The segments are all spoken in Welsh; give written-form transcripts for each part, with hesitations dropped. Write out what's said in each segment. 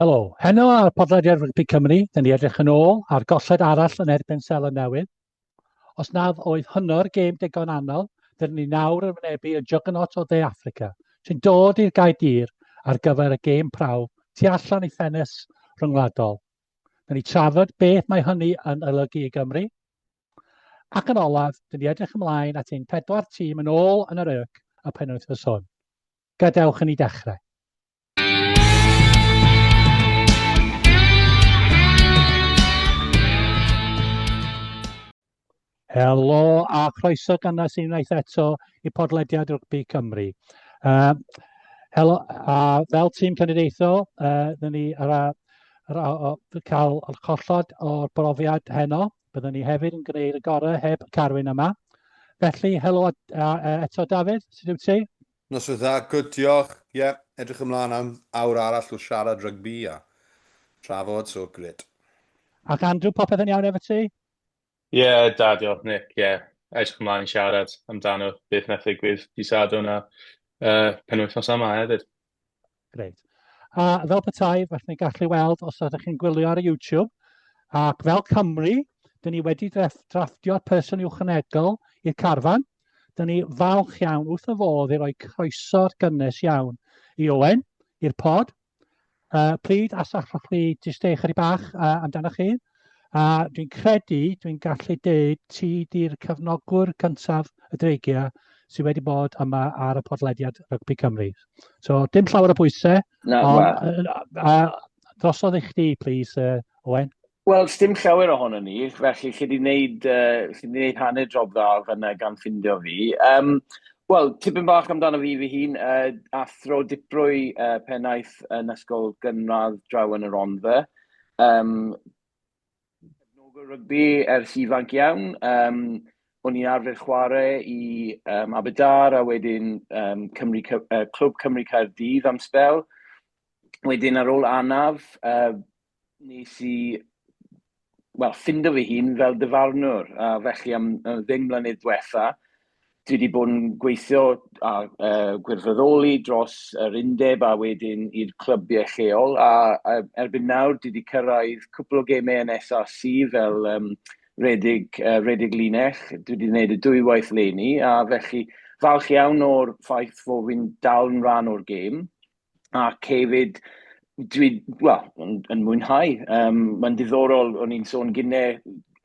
Helo, heno ar podlediad Rygbi Cymru, dyn ni edrych yn ôl ar golled arall yn erbyn Seland Newydd. Os nad oedd hynno'r gêm digon anodd, dyn ni nawr yn wynebu y juggernaut o Dde Affrica, sy'n dod i'r Gaerdydd ar gyfer y gêm prawf tu allan i ffenest rhyngwladol. Dyn ni trafod beth mae hynny yn olygu i Gymru. Ac yn olaf, dyn ni edrych ymlaen at ein pedwar tîm yn ôl yn yr YRC y penwythnos hwn. Gadewch i ni dechrau. Helo a chroeso gynnes unwaith eto i podlediad Rygbi Cymru. Uh, helo, a fel tîm cenedlaethol, uh, dyn ni ar, ar, ar, cael collod o'r brofiad heno. Byddwn ni hefyd yn gwneud y gorau heb Carwyn yma. Felly, helo a, a, a, eto Dafydd, sut wyt ti? Noswaith dda, good diolch. Ie, yeah, edrych ymlaen am awr arall o siarad rygbi a trafod, so great. Ac Andrew, popeth yn iawn efo ti? Ie, yeah, da, diolch Nick, ie. Yeah. Edrych ymlaen i siarad amdano beth wnaeth ddigwydd dydd Sadwrn a uh, penwythnos yma hefyd. Greit. A fel petai, felly ni'n gallu weld os ydych chi'n gwylio ar y YouTube, ac fel Cymru, dyn ni wedi drafftio'r person uwchnegol i'r carfan. Dyn ni falch iawn wrth y fodd i roi croeso'r gynnes iawn i Owen, i'r pod. Uh, pryd, as allwch chi jyst deud chydig bach uh, amdano chi? A dwi'n credu, dwi'n gallu deud, ti di'r cefnogwr cyntaf y Dreigiau sydd wedi bod yma ar y podlediad Rygbi Cymru. So, dim llawer o bwysau, Na, ond well. uh, drosodd i chdi, please, uh, Owen. Wel, dim llawer ohono ni, felly chi wedi wneud, uh, chi wedi wneud hanner job dda fyna gan ffindio fi. Um, Wel, tipyn bach amdano fi fy hun, uh, athro diprwy uh, pennaeth yn ysgol gynradd draw yn y Rhondda. Um, cefnogwr rygbi ers ifanc iawn. Um, o'n i'n arfer chwarae i um, Aberdâr a wedyn um, Cymru, uh, Clwb Cymru Caerdydd am sbel. Wedyn ar ôl anaf, uh, nes i wel, ffindo fy hun fel dyfarnwr, a felly am y ddeng mlynedd diwetha, dwi wedi bod yn gweithio a uh, gwirfoddoli dros yr undeb a wedyn i'r clybiau lleol, a, a erbyn nawr dwi wedi cyrraedd cwpl o gemau yn SRC fel um, redig, uh, redig linell, dwi wedi gwneud y dwywaith leni, a felly falch iawn o'r ffaith fod fi'n dal yn rhan o'r gêm ac hefyd dwi, wel, yn, yn mwynhau. Um, Mae'n diddorol, o'n i'n sôn gynne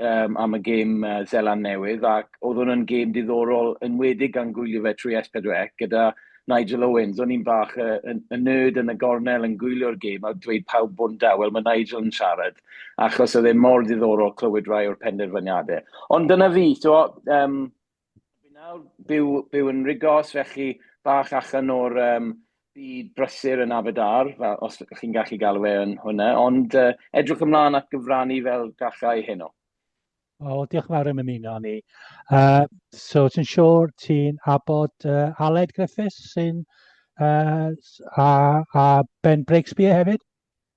um, am y gêm uh, Zeland Newydd, ac oedd hwn yn gêm diddorol enwedig gan gwylio fe trwy S4C gyda Nigel Owens. O'n i'n bach uh, y, y nerd yn y gornel yn gwylio'r gêm a dweud pawb bod yn dawel, mae Nigel yn siarad, achos oedd e mor ddiddorol clywed rai o'r penderfyniadau. Ond dyna fi, so, um, Fi nawr byw, byw yn Rhigos, felly bach allan o'r um, byd brysur yn Aberdâr, fel, os chi'n gallu galw e yn hwnna, ond uh, edrych ymlaen at gyfrannu fel gallai heno. O, diolch yn fawr am ymuno â ni. Uh, so, ti'n siŵr ti'n abod uh, Aled Griffiths sy'n uh, a, a Ben Breakspear hefyd?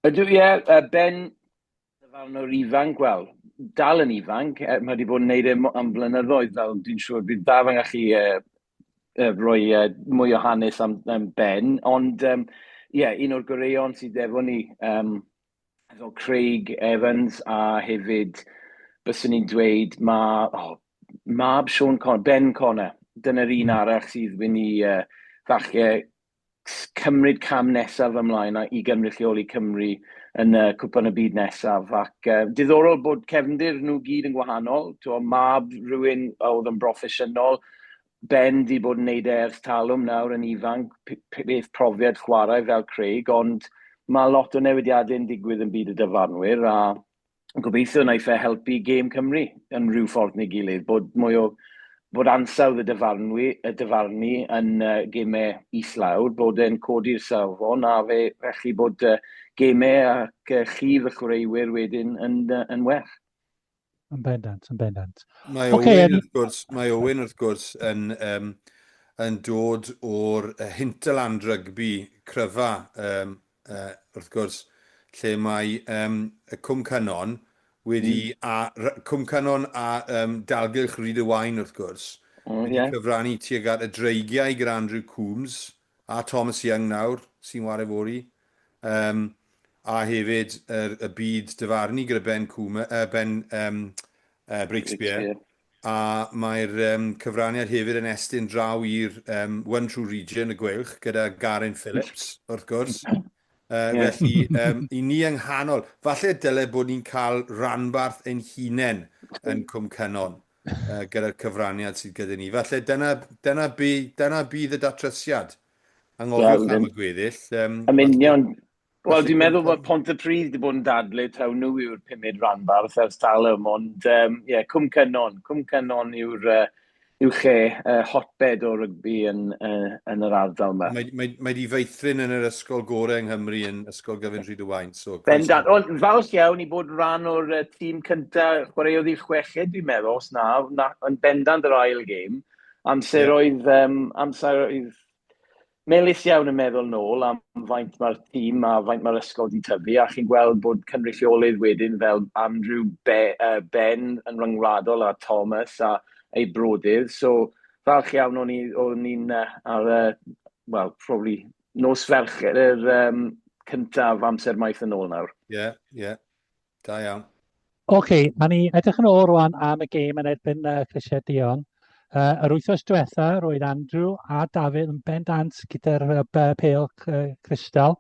Ydw, ie. Yeah, uh, Ben Dyfarnwr ifanc, wel, dal yn ifanc, e, mae wedi bod yn neud e am flynyddoedd, fel dwi'n siŵr bydd Daf yn gallu uh, uh, rhoi uh, mwy o hanes am, am Ben, ond um, yeah, un o'r goreuon sydd efo ni, um, efo Craig Evans a hefyd byswn i'n dweud ma, oh, mab Sean Connor, Ben Connor, dyna'r un hmm. arall sydd mynd i uh, falle cymryd cam nesaf ymlaen i gynrychioli Cymru yn y Cwpan y Byd nesaf. Ac uh, diddorol bod cefndir nhw gyd yn gwahanol. Twa, mab rhywun oedd yn broffesiynol, Ben di bod yn neud e ers talwm nawr yn ifanc, beth profiad chwarae fel Craig, ond mae lot o newidiadau yn digwydd yn byd y dyfarnwyr a gobeithio wnaiff e helpu gêm Cymru yn rhyw ffordd neu gilydd, bod mwy o bod ansawdd y dyfarnwy, y dyfarnu yn uh, gemau islawr, bod e'n codi'r safon a fe, felly bod uh, gemau ac uh, llif y chwaraewyr wedyn yn, uh, yn well. Yn bendant, yn bendant. Mae okay, Owen, wrth gwrs, mae Owen wrth gwrs yn, um, yn dod o'r hinterland rygbi cryfa um, uh, wrth gwrs, lle mae um, y Cwm Cynon wedi, mm. a, Cwm Cynon a um, dalgylch Rhyd y Wain, wrth gwrs, mm, wedi yeah. cyfrannu tuag at y dreigiau gyda Andrew Coombs a Thomas Young nawr, sy'n wario fori. Um, a hefyd yr, y byd dyfarnu gyda Ben, Coomer, Ben um, Breakspear. A mae'r um, cyfraniad hefyd yn estyn draw i'r um, One True Region, y Gweilch, gyda Garin Phillips, wrth gwrs. Yeah. Felly, um, i ni yng nghanol, falle dyle bod ni'n cael ranbarth ein hunain yn Cwm Cynon uh, gyda'r cyfraniad sydd gyda ni. Falle dyna, dyna, bu, dyna bydd y datrysiad. Angofiwch yeah, am y gweddill. Um, Yn union. Wel, dwi'n meddwl bod Pontypridd wedi bod yn dadlu taw nhw yw'r pumed ranbarth ers talwm, ond um, yeah, Cwm Cynon. Cwm Cynon yw'r uh, yw lle uh, hotbed o rygbi yn, uh, yn yr ardal yma. Mae, mae, mae di feithrin yn yr ysgol gorau yng Nghymru yn Ysgol Gyfun Rhyd y Wain. So, Bendant. Ond falch iawn i bod rhan o'r uh, tîm cyntaf, chwaraeodd i'r chweched dwi'n meddwl, os na, na, yn bendant yr ail gêm. Amseroedd, yeah. um, amseroedd melys iawn yn meddwl nôl am faint mae'r tîm a faint mae'r ysgol wedi tyfu, a chi'n gweld bod cynrychiolydd wedyn fel Andrew Be Ben yn ryngwladol a Thomas a ei brodydd. So, falch iawn o'n i'n ar, uh, well, probably nos Fercher yr um, cyntaf amser maith yn ôl nawr. Ie, yeah, ie. Yeah. Da iawn. Oce, okay, a ni edrych yn ôl rwan am y gêm yn erbyn uh, Crisiau Dion. Uh, yr wythnos diwetha, roedd Andrew a Dafydd yn bendant gyda'r uh, pêl uh, crystal.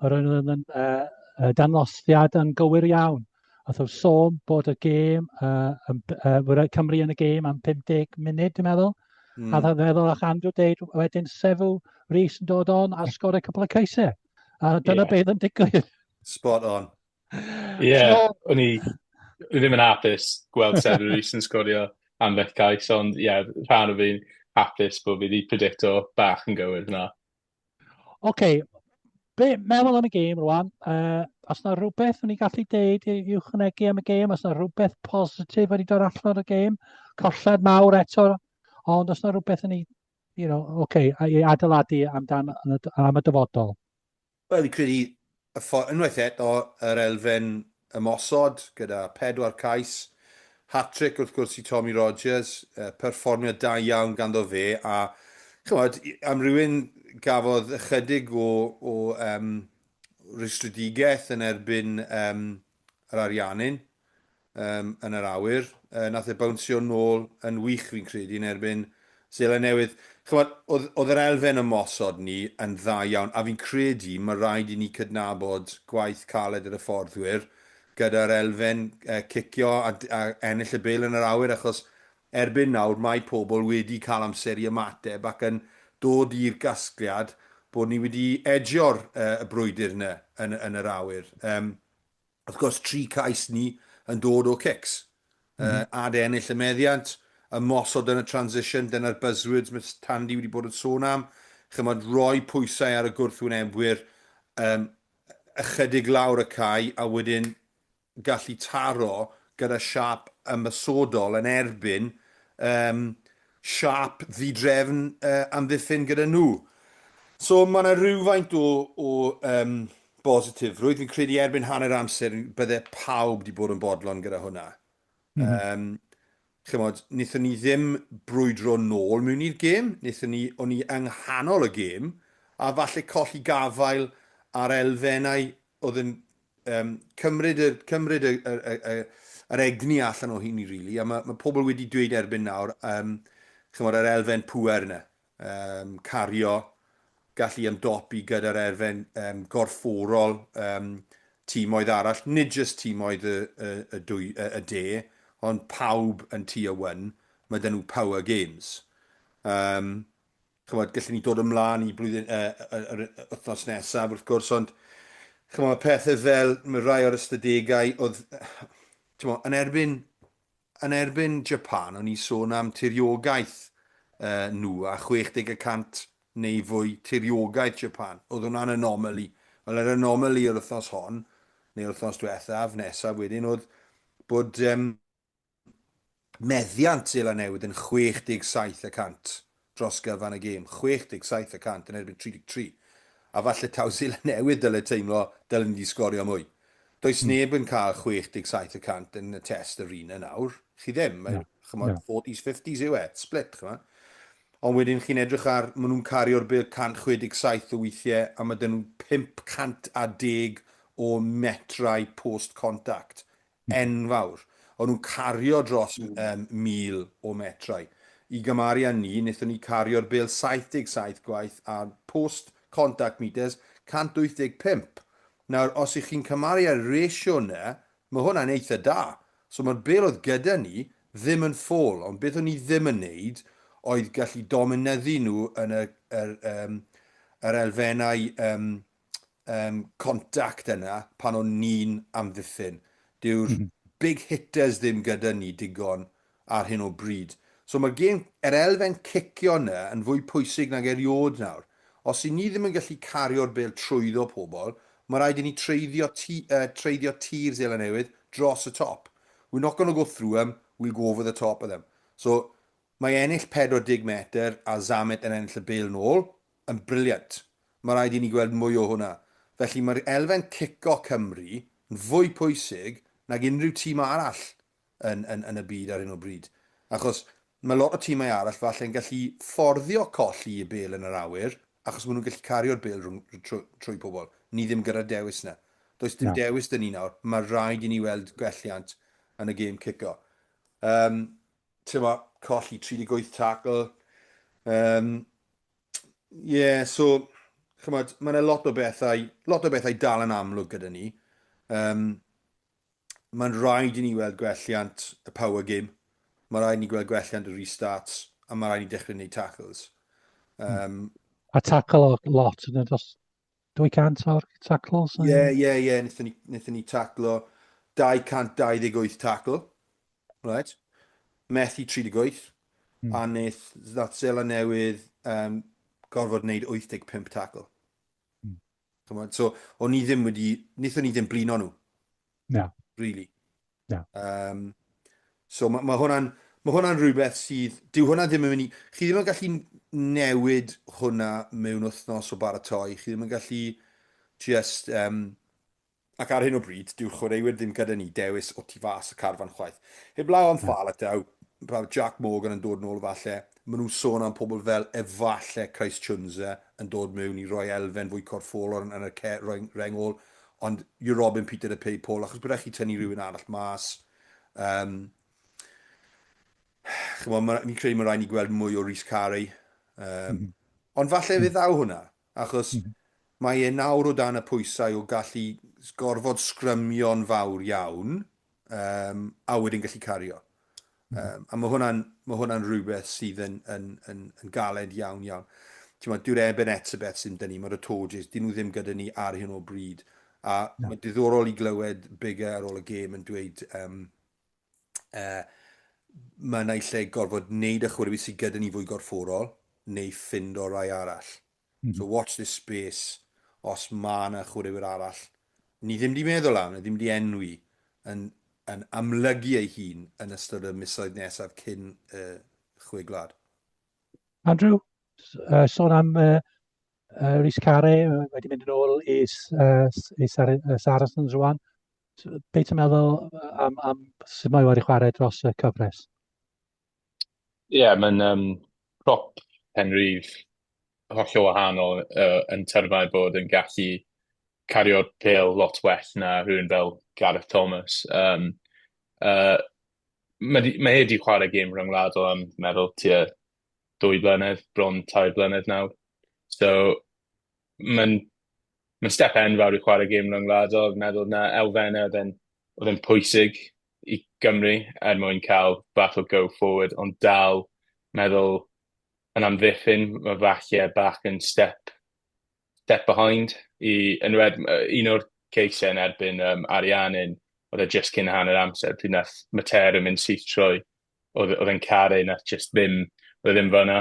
Yr oedd yn uh, danlosdiad yn gywir iawn. Oedd o'n sôn bod y gêm, uh, uh, Cymru yn y gêm am 50 munud, dwi'n meddwl. Mm. A dwi'n meddwl a'ch Andrew deud wedyn Sefw Rees yn dod on a sgorio cwpl o ceisiau. A dyna yeah. beth yn digwydd. Spot on. Ie, yeah, so, o'n i ddim yn hapus gweld Seven Rees yn sgorio ambell cais, ond ie, yeah, rhan o fi'n hapus bod fi wedi predicto bach yn gywir fyna. Oce, okay. be meddwl am y gêm rwan, uh, os na rhywbeth o'n i gallu deud i, i ychwanegu am y gêm, os na rhywbeth positif wedi dod allan o'r gêm, colled mawr eto, ond os na rhywbeth o'n i, you know, okay, i adeiladu amdan, am y dyfodol. Wel, fi'n credu y ffordd, unwaith eto, yr elfen ymosod gyda pedwar cais, hat-trick wrth gwrs i Tommy Rogers, perfformiad da iawn ganddo fe, a chymod, am rywun gafodd ychydig o, o um, rwystredigaeth yn erbyn um, yr Ariannin, um, yn yr awyr. Uh, nath e bownsio nôl yn wych fi'n credu yn erbyn Seland Newydd. Chymod, oedd, oedd yr elfen ymosod ni yn dda iawn, a fi'n credu mae rhaid i ni cydnabod gwaith caled yr hyfforddwyr gyda'r elfen uh, cicio a, a ennill y bêl yn yr awyr, achos erbyn nawr mae pobl wedi cael amser i ymateb ac yn dod i'r gasgliad bod ni wedi edgio'r uh, y brwydr yna yn, yn yr awyr. Um, Wrth gwrs, tri cais ni yn dod o cics. Mm -hmm. uh, ad ennill y meddiant, ymosod yn y transition, dyna'r buzzwords mae Tandy wedi bod yn sôn am. Chymod, rhoi pwysau ar y gwrthwynebwyr, um, ychydig lawr y cae, a wedyn gallu taro gyda siap ymosodol yn erbyn um, siâp ddidrefn uh, amddiffyn gyda nhw. So mae yna rhywfaint o, o um, bositifrwydd. Fi'n credu erbyn hanner amser bydde pawb wedi bod yn bodlon gyda hwnna. Mm -hmm. um, chymod, wnaethon ni ddim brwydro nôl mewn i'r gêm, wnaethon ni, o'n ni yng nghanol y gêm, a falle colli gafael ar elfennau oedd yn um, cymryd, y, cymryd y, y, y, y, yr egni allan o hynny, really. A mae, mae pobl wedi dweud erbyn nawr, um, chymod, yr elfen pŵer yna, um, cario, gallu ymdopi gyda'r elfen um, gorfforol um, tîmoedd arall, nid jyst tîmoedd y, y, y, dwy, y, y de, ond pawb yn tier 1, mae dyn nhw power games. Um, chymod, gallwn ni dod ymlaen i blwyddyn, uh, yr wythnos nesaf wrth gwrs, ond chymod, pethau fel, mae rai o'r ystadegau oedd, chymod, yn erbyn, yn erbyn Japan, o'n i sôn am tiriogaeth uh, nhw a 60 y cant neu fwy tiriogaeth Japan. Oedd hwnna'n anomaly. Wel, yr anomaly yr wythnos hon, neu'r wythnos diwethaf, nesaf wedyn, oedd bod um, meddiant Seland Newydd yn 67 y cant dros gyfan y gêm. 67 y cant yn erbyn 33. A falle taw Seland Newydd dyle teimlo dylen ni wedi sgorio mwy. Does hmm. neb yn cael 67 y cant yn y test arena nawr. Chi ddim. Mae, no. chymod, no. 40s, 50s yw e. Split, chymod. Ond wedyn chi'n edrych ar, maen nhw'n cario'r bêl 167 o weithiau a mae dyn nhw 510 o metrau post-contact. Enfawr. O'n nhw'n cario dros um, 1,000 o metrau. I gymaru â ni, wnaethon ni cario'r bêl 77 gwaith a post-contact meters 185. Nawr, os ych chi'n cymaru â'r ratio yna, mae hwnna'n eitha da. So mae'r bêl oedd gyda ni ddim yn ffôl, ond beth o'n ni ddim yn neud oedd gallu dominyddu nhw yn y, yr, um, yr elfennau um, um, contact yna pan o'n ni'n amddiffyn. Dyw'r big hitters ddim gyda ni digon ar hyn o bryd. So mae'r gêm, yr elfen cicio yna yn fwy pwysig nag eriod nawr. Os i ni ddim yn gallu cario'r bêl trwyddo pobl, mae rhaid i ni treiddio, ti, treiddio tir Seland Newydd dros y top. We're not going to go through them, we'll go over the top of them. So mae ennill 40 metr a Zammit yn ennill y bêl nôl yn brilliant. Mae rhaid i ni gweld mwy o hwnna. Felly mae'r elfen cico Cymru yn fwy pwysig nag unrhyw tîm arall yn, yn, yn y byd ar hyn o bryd. Achos mae lot o tîmau arall falle yn gallu fforddio colli y bêl yn yr awyr, achos maen nhw'n gallu cario'r bêl rhwng, trwy, trwy pobl. Ni ddim gyda'r dewis yna. Does dim no. dewis dyn ni nawr. Mae rhaid i ni weld gwelliant yn y gêm cico. Um, Ti'n colli 38 tackle. Um, yeah, so, chymod, mae yna lot o bethau, lot o bethau dal yn amlwg gyda ni. Um, mae'n rhaid i ni weld gwelliant y power game. Mae rhaid i ni gweld gwelliant y restarts, a mae rhaid i ni dechrau gwneud tackles. Um, a tackle o lot, yn dros 200 o'r tackles? Ie, ie, ie, wnaethon ni taclo 228 tackle, right? Methu 38, a wnaeth nath Seland Newydd um, gorfod wneud 85 tackle. Ch'mod, so o'n i ddim wedi, wnaethon ni ddim blino nhw. Na. Really. Na. Um, so mae ma hwnna'n ma hwnna'n rhywbeth sydd, dyw hwnna ddim yn mynd i, chi ddim yn gallu newid hwnna mewn wythnos o baratoi, chi ddim yn gallu just, um, ac ar hyn o bryd, dyw'r chwaraewyr ddim gyda ni dewis o tu fas y carfan chwaith. Heblaw am Faletau, mae Jack Morgan yn dod nôl falle, maen nhw'n sôn am pobl fel efalle Christ Tshiunza yn dod mewn i roi elfen fwy corfforol yn, yn y ce, reng, reng ôl, ond you're robbing Peter to pay Paul, achos bydd chi tynnu rhywun arall mas. Um, chymod, ma, fi'n credu mae rhaid ni gweld mwy o Rhys Carey. Um, mm -hmm. Ond falle fe ddaw hwnna, achos mm -hmm. mae e nawr o dan y pwysau o gallu gorfod sgrymio'n fawr iawn, um, a wedyn gallu cario. Um, a mae hwnna'n ma hwnna rhywbeth sydd yn, yn, yn, yn galed iawn iawn. Ti'n dyw'r Eben Etzebeth sy'n dyn ni, mae'r Itojes, dyn nhw ddim gyda ni ar hyn o bryd. A no. mae diddorol i glywed Bigger ar ôl y gêm yn dweud um, mae naill ai gorfod wneud y chwaraewyr sydd gyda ni fwy gorfforol neu ffind o rai arall. So watch this space os mae yna chwaraewyr arall ni ddim wedi meddwl am, ni ddim wedi enwi yn, yn amlygu ei hun yn ystod y misoedd nesaf cyn y chwe gwlad. Andrew, sôn am Rhys Carre, wedi mynd yn ôl i, i Sar Saracens rwan. Be ti'n meddwl am, am sut mae wedi chwarae dros y cyfres? Ie, yeah, mae'n um, prop penrhydd hollol wahanol uh, yn termau bod yn gallu cario'r pêl lot well na rhywun fel Gareth Thomas. Um, uh, mae, mae e wedi chwarae gêm rhyngwladol am, meddwl, tua 2 blynedd, bron 3 blynedd nawr. So, mae'n ma step enfawr i chwarae gêm rhyngwladol. Fi'n meddwl na elfennau oedd e'n oedd e'n pwysig i Gymru er mwyn cael fath o go forward, ond dal meddwl yn amddiffyn, mae falle bach yn step step behind i yn wed, un o'r ceisiau yn erbyn um, Ariannin, oedd e just cyn hanner amser, pryd nath Matera mynd syth trwy, oedd oedd e'n caru, nath just ddim, oedd e ddim fyna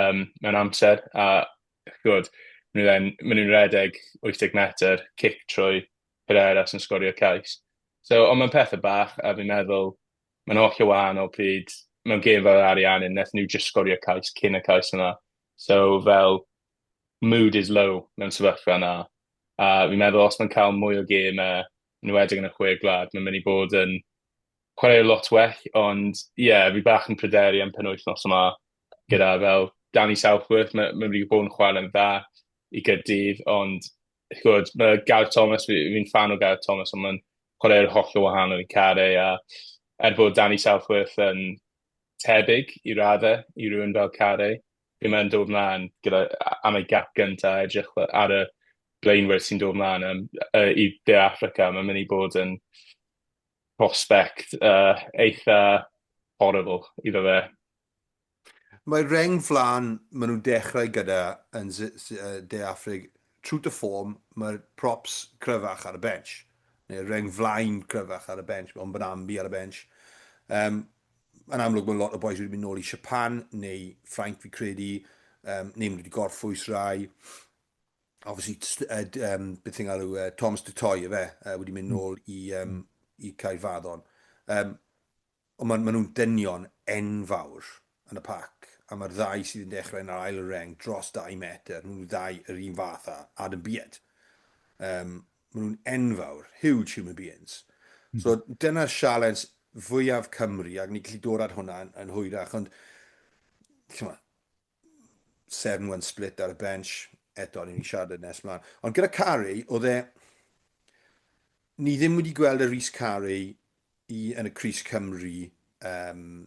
um, mewn amser, a gwybod, maen nhw'n rhedeg 80 metr, cic trwy Carreras yn sgorio cais. So, ond mae'n pethau bach, a fi'n meddwl, mae'n holl o wahanol pryd mewn gêm fel Ariannin, nath nhw just sgorio cais cyn y cais yna. So, fel, mood is low mewn sefyllfa yna. A fi'n meddwl os mae'n cael mwy o gemau, yn enwedig yn y chwe gwlad, mae'n mynd i bod yn chwarae lot well, ond ie, yeah, fi bach yn pryderu am penwythnos yma gyda fel Danny Southworth, mae ma wedi bod yn chwarae'n dda i Gaerdydd, ond Chwyd, mae Gareth Thomas, fi'n fi fan o Gareth Thomas, ond mae'n chwarae'r holl o wahanol i Carey, a er bod Danny Southworth yn tebyg i raddau i rhywun fel Carey, pryd mae'n dod mlaen gyda, am ei gap gyntaf, edrych ar y blaenwyr sy'n dod mlaen um, uh, i De Affrica, mae'n mynd i bod yn prospect uh, eitha horrible iddo fe. Mae reng flaen maen nhw'n dechrau gyda yn De Affrig, true to form, mae'r props cryfach ar y bench. Neu reng flaen cryfach ar y bench, mae Mbonambi ar y bench. Um, yn amlwg mae lot o boys wedi mynd nôl i Japan neu Ffrainc fi credu, um, neu wedi gorffwys rai. Obviously, uh, um, beth sy'n galw, uh, Thomas du Toit, efe, uh, wedi mynd nôl i, um, i Caerfaddon. Um, Ond maen, maen nhw'n dynion enfawr yn y pac, a mae'r ddau sydd yn dechrau yn yr ail reng dros 2 metr, nhw'n ddau yr un fath â Adam Beard. Um, maen nhw'n enfawr, huge human beings. Mm. So dyna'r sialens fwyaf Cymru, ac ni'n gallu dod at hwnna yn, yn hwyrach, ond 7-1 split ar y bench, eto, ni'n siarad yn nes mlaen. Ond gyda Carey, oedd e... Ni ddim wedi gweld y Rhys Carey i, yn y Cris Cymru um,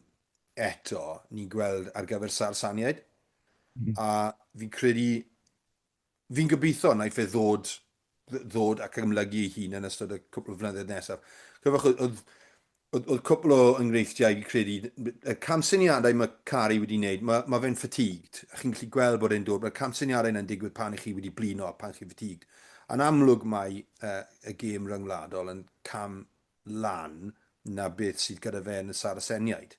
eto. Ni'n gweld ar gyfer Sarsaniaid. Mm. A fi'n credu Fi'n gobeithio wnaiff e ddod, ddod ac amlygu ei hun yn ystod y cwpl o flynyddoedd nesaf. Cofiwch, oedd, oedd, oedd cwpl o enghreifftiau fi'n credu, y camsyniadau mae Cari wedi wneud, mae, mae fe'n fatigued, a chi'n gallu gweld bod e'n dod, mae'r camsyniadau yna'n digwydd pan i chi wedi blino, pan chi'n fatigued. A'n amlwg mae uh, y gêm ryngwladol yn cam lan na beth sydd gyda fe yn y Saraceniaid.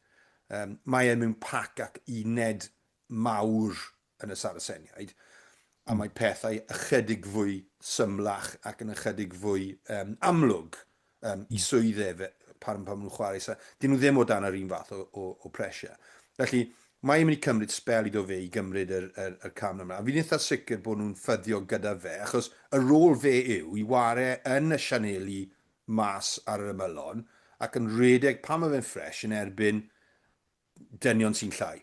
Um, mae e mewn pac ac uned mawr yn y Saraceniaid, a mae pethau ychydig fwy symlach ac yn ychydig fwy um, amlwg um, i swydd e fe, pan, pan maen nhw'n chwarae. So, dyn nhw ddim o dan yr un fath o, o, o pressure. Felly, mae'n mynd i cymryd spel iddo fe i gymryd yr, yr, yr cam yma. A fi'n eitha sicr bod nhw'n ffyddio gyda fe, achos y rôl fe yw i ware yn y sianeli mas ar yr ymylon ac yn rhedeg pan mae fe'n ffres yn erbyn dynion sy'n llai.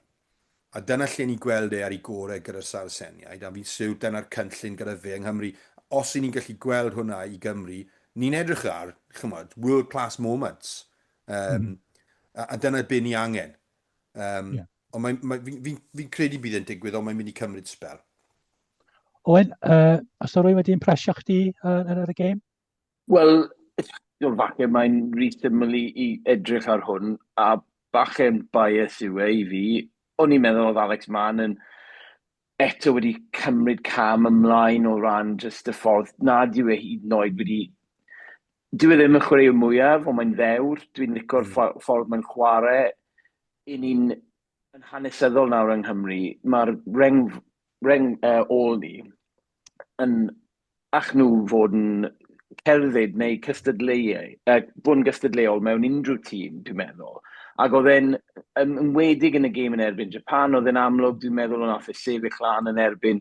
A dyna lle ni'n gweld e ar ei gorau gyda'r Saraceniaid, a fi'n siwr dyna'r cynllun gyda fe yng Nghymru. Os y'n ni'n gallu gweld hwnna i Gymru, ni'n edrych ar, chymod, world class moments. Um, mm. a, a dyna be ni angen. Um, yeah. Ond mae, mae, fi'n fi, fi credu bydd e'n digwydd, ond mae'n mynd i cymryd spel. Owen, uh, os o rwy'n wedi impresio chdi uh, yn y gêm? Wel, falle mae'n rhy syml i i edrych ar hwn, a falle'n bias yw e i fi. O'n i'n meddwl oedd Alex Mann yn eto wedi cymryd cam ymlaen o ran jyst y ffordd nad yw e hyd yn oed wedi... Dyw e ddim y chwaraewr mwyaf, ond mae'n ddewr. Dwi'n licio'r mm. ffordd mae'n chwarae. I ni'n yn hanesyddol nawr yng Nghymru, mae'r reng, reng uh, ôl ni yn All nhw fod yn cerdded neu cystadleuau, uh, bod yn gystadleuol mewn unrhyw tîm, dwi'n meddwl. Ac oedd e'n, yn enwedig yn y gêm yn erbyn Japan, oedd e'n amlwg, dwi'n meddwl, yn nath e sefyll lan yn erbyn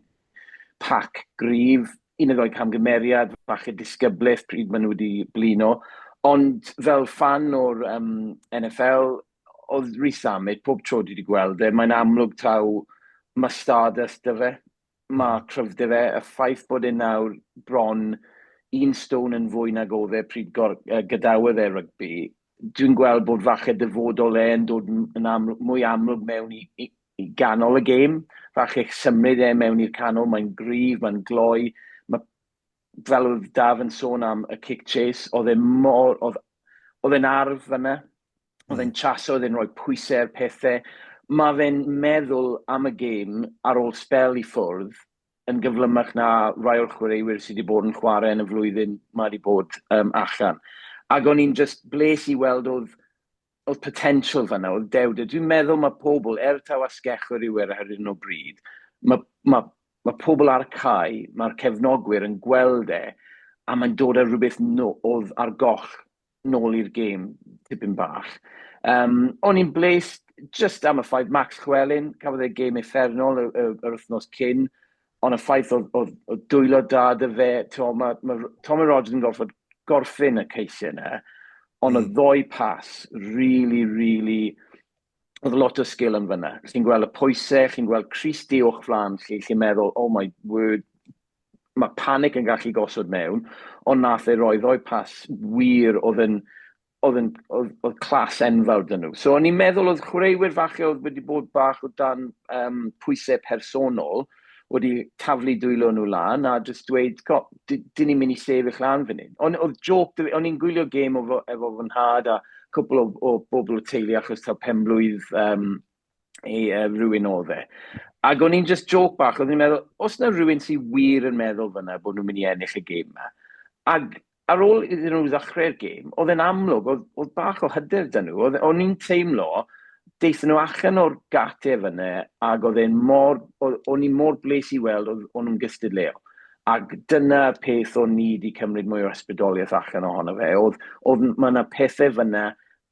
pac gryf, un neu ddoi camgymeriad, falle disgyblaeth pryd maen nhw wedi blino. Ond fel fan o'r um, NFL, oedd Rhys Zammit, pob tro dwi wedi gweld e, mae'n amlwg taw mae stardust 'da fe. Mae cryfder fe, y ffaith bod e nawr bron un stone yn fwy nag oedd e pryd gor, uh, gadawodd e rygbi, dwi'n gweld bod falle dyfodol e yn dod yn amlwg, mwy amlwg mewn i, i, i ganol y gêm. Falle symud e mewn i'r canol, mae'n gryf, mae'n gloi. Mae, fel oedd Daf yn sôn am y kick chase, oedd e mor, oedd, oedd e'n arf fyna. Oedd e'n chaso, oedd e'n rhoi pwysau ar pethau. Mae fe'n meddwl am y gêm ar ôl sbel i ffwrdd yn gyflymach na rai o'r chwaraewyr sydd wedi bod yn chwarae yn y flwyddyn mae wedi bod um, allan. Ac o'n i'n just bles i weld oedd, oedd potential fanna, oedd dewder. Dwi'n meddwl mae pobl, er taw asgellwr yw e ar hyn o bryd, mae, mae, mae pobl ar y cae, mae'r cefnogwyr yn gweld e, a mae'n dod â rhywbeth no, oedd ar goll nôl i'r gêm tipyn bach. Um, o'n i'n bles just am y ffaith Max Llewellyn, cafodd e gêm uffernol yr, yr, yr wythnos cyn, ond y ffaith oedd, oedd, oedd dwylo da dy fe, to, mae, mae Tommy Rogers yn gorfod gorffen y ceisiau yna, ond mm. oedd ddoi pas really, really, oedd lot o sgil yn fyna. Chi'n gweld y pwysau, chi'n gweld Christie o'ch flaen chi, chi'n meddwl, oh my word, Mae panic yn gallu gosod mewn, ond nath e roi ddoi pas wir oedd yn oedd yn oedd, oedd clas enfawr dyn nhw. So o'n i'n meddwl oedd chwaraewyr falle oedd wedi bod bach o dan um, pwysau personol wedi taflu dwylo nhw lan a jyst dweud, co, dyn ni'n mynd i sefyll lan fan hyn. Ond oedd joke, o'n i'n gwylio gêm efo, efo fy nhad a cwpl o, o bobl o teulu achos taw penblwydd um, i uh, rhywun oedd e. Ac o'n i'n just joke bach, o'n i'n meddwl, os na rhywun sy'n wir yn meddwl fyna bod nhw'n mynd i ennill y gêm yma, ac ar ôl iddyn nhw ddechrau'r gêm, oedd e'n amlwg, oedd, oedd bach o hyder 'da nhw. Oedd, o'n i'n teimlo, deithon nhw allan o'r gate fyna, ac oedd e'n mor, o'n i'n mor bles i weld oedd o'n nhw'n gystadleuol. Ac dyna peth o'n ni wedi cymryd mwy o ysbrydoliaeth allan ohono fe. Oedd, oedd, mae yna pethau fyna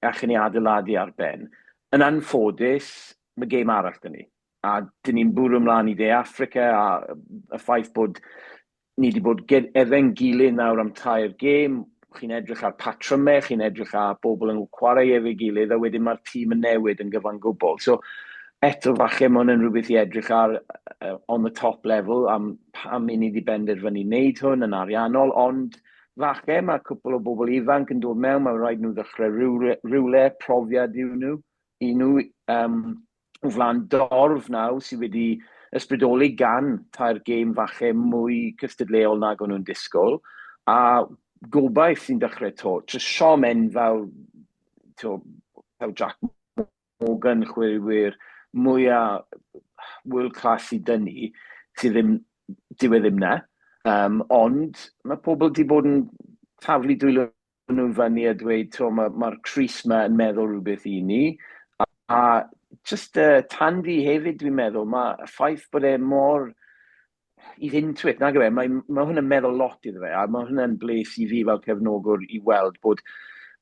allan ni adeiladu ar ben. Yn anffodus, mae gêm arall 'da ni. A dyn ni'n bwrw ymlaen i De Affrica a y ffaith bod ni wedi bod efo'n gilydd nawr am tair gêm, chi'n edrych ar patrymau, chi'n edrych ar bobl yn chwarae efo'i gilydd, a wedyn mae'r tîm yn newid yn gyfan gwbl. So, eto falle mae hwn yn rhywbeth i edrych ar uh, on the top level am pam i ni wedi benderfynu wneud hwn yn ariannol, ond falle mae cwpl o bobl ifanc yn dod mewn, mae rhaid nhw ddechrau rhywle, rhywle profiad i'w nhw, i nhw um, o flaen dorf nawr sydd wedi ysbrydoli gan tair gêm falle mwy cystadleuol nag o'n nhw'n disgwyl, a gobaith sy'n dechrau to. Tro siom enfawr, to, fel Jack Morgan, chwaraewyr mwyaf world class i dynnu, sydd ddim, dyw e ddim na. Um, ond mae pobl wedi bod yn taflu dwylo nhw fyny a dweud, to, mae'r ma, ma crys ma yn meddwl rhywbeth i ni. A, a just uh, Tandy hefyd, dwi'n meddwl, mae y ffaith bod e mor he's into it, nag yw e? Mae, mae hwn yn meddwl lot iddo fe, a mae hwnna'n bles i fi fel cefnogwr i weld bod,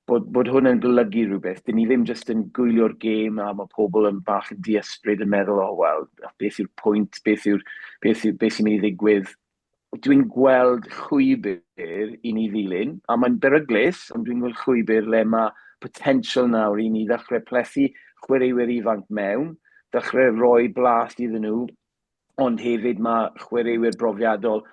bod, bod hwn yn golygu rhywbeth. Dyn ni ddim jyst yn gwylio'r gêm a mae pobl yn bach yn diysbryd yn meddwl, oh, wel, beth yw'r pwynt, beth yw'r, beth, yw, beth sy'n mynd i ddigwydd. Dwi'n gweld chwybr i ni ddilyn, a mae'n beryglus, ond dwi'n gweld chwybr le mae potential nawr i ni ddechrau plethu chwaraewyr ifanc mewn, ddechrau rhoi blas iddyn nhw, ond hefyd mae chwaraewyr brofiadol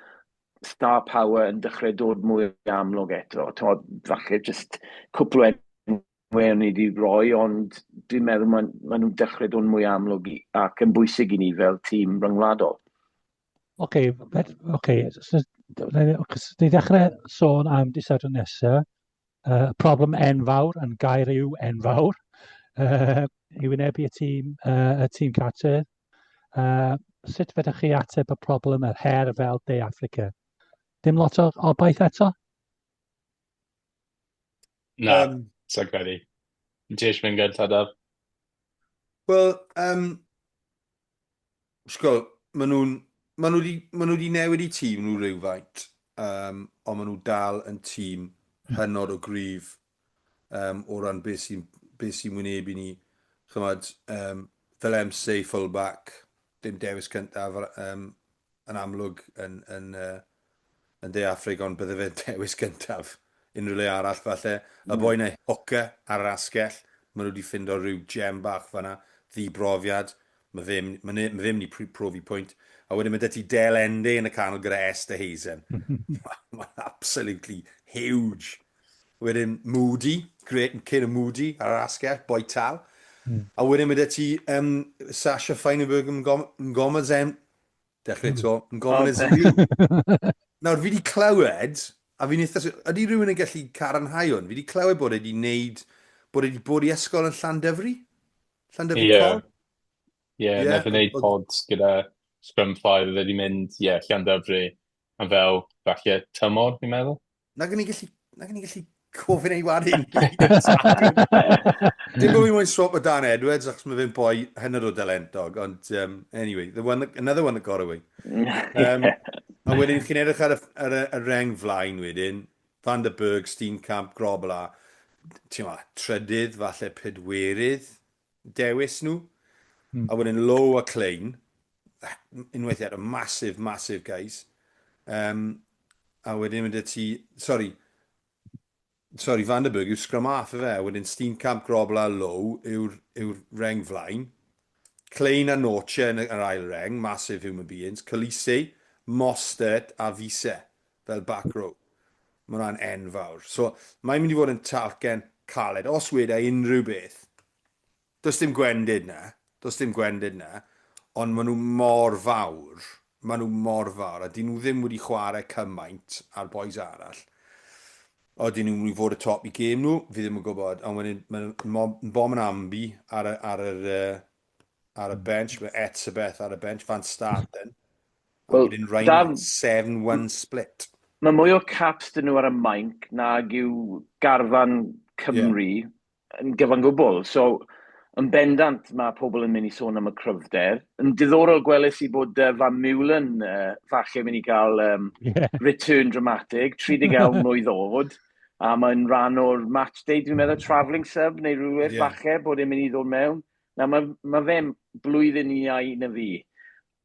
star power yn dechrau dod mwy amlwg eto. T'mod, falle jyst cwpl o enwau o'n i wedi rhoi, ond dwi'n meddwl maen ma nhw'n dechrau dod mwy amlwg i, ac yn bwysig i ni fel tîm rhyngwladol. Oce, okay, so, ni ddechrau sôn am dydd Sadwrn nesaf, uh, problem enfawr yn gair yw enfawr, uh, i wynebu y tîm, uh, y tîm cartref. Uh, sut fedrwch chi ateb y problem, yr her fel De Affrica? Dim lot o obaith eto? Na, um, sa'n credu. Ti eisiau mynd gyntaf, Daf? Wel, um, Sgol, maen nhw'n maen nhw wedi, maen nhw wedi newid i tîm nhw rhywfaint, um, ond maen nhw dal yn tîm hynod o gryf um, o ran beth sy'n be sy wynebu ni. Chymod, um, fel MC fullback, dim dewis cyntaf um, yn amlwg yn, yn, uh, yn De Affrig, ond bydde fe'n dewis gyntaf unrhyw le arall falle. Y boi 'na hooker ar yr asgell, maen nhw wedi ffindo rhyw gem bach fan'na, ddibrofiad, mae fe, mae ne, mae fe mynd i profi pwynt. A wedyn mae 'da ti Del Ende yn y canol gyda Esterhuizen. Mae'n absolutely huge. Wedyn Moody, great, Canan Moody ar yr asgell, boi tal. Mm. A wedyn mae 'da ti um, Sasha Feinberg Mngomezulu, Dechrau eto, Mngomezulu. Nawr, fi wedi clywed, a fi'n eitha... Ydy rhywun yn gallu cadarnhau hwn? Fi wedi clywed bod e wedi wneud, bod e wedi bod i ysgol yn Llandyfri? Llandyfri Ie. Col? Ie, yeah, nath e wneud pod gyda Scrum 5, oedd e wedi mynd, ie, yeah, Llandyfri, am fel, falle, tymor, fi'n meddwl. Nag o'n i'n gallu, nag o'n i'n gallu gofyn ei wadu. Dim bod fi moyn swap o Dan Edwards, achos mae fe'n boi hynod o dalentog, ond um, anyway, the one that, another one that got away. Um, a wedyn chi'n edrych ar y, ar y, y reng flaen wedyn, Van der Berg, Steenkamp, Grobbelaar, ti'n ma, trydydd, falle pedwerydd dewis nhw. A wedyn Louw a Kleyn, unwaith eto, massive, massive guys. Um, a wedyn mynd ti, sorry, sorry, Van der Berg yw scrum half ife, a wedyn Steenkamp, Grobbelaar, Louw yw'r yw reng flaen. Kleyn a Nortje yn yr ail reng, massive human beings. Kolisi, Mostert a Wiese fel back row. Mae hwnna'n enfawr. So, mae'n mynd i fod yn talcen caled. Os weda unrhyw beth, does dim gwendid 'na, does dim gwendid 'na, ond maen nhw mor fawr, maen nhw mor fawr, a dyn nhw ddim wedi chwarae cymaint â'r bois arall. Odyn nhw'n mynd i fod y top i gêm nhw? Fi ddim yn gwybod, ond wedyn mae Mbom yn ambi ar y, ar yr, uh, ar y bench, mae Etzebeth ar y bench, Van Staden. A Wel, wedyn da- Ryan 7-1 split. Mae mwy o caps dyn nhw ar y mainc nag yw garfan Cymru yeah. yn gyfan gwbl. So, yn bendant mae pobl yn mynd i sôn am y cryfder. Yn diddorol gweles i bod Van Meulen falle mynd i gael yeah. return dramatic, 31 mlwydd oed, a mae'n rhan o'r match day, dwi'n meddwl, travelling sub neu rhywbeth yeah. falle bod e'n mynd i ddod mewn. Na, mae, mae fe'n blwyddyn iau na fi.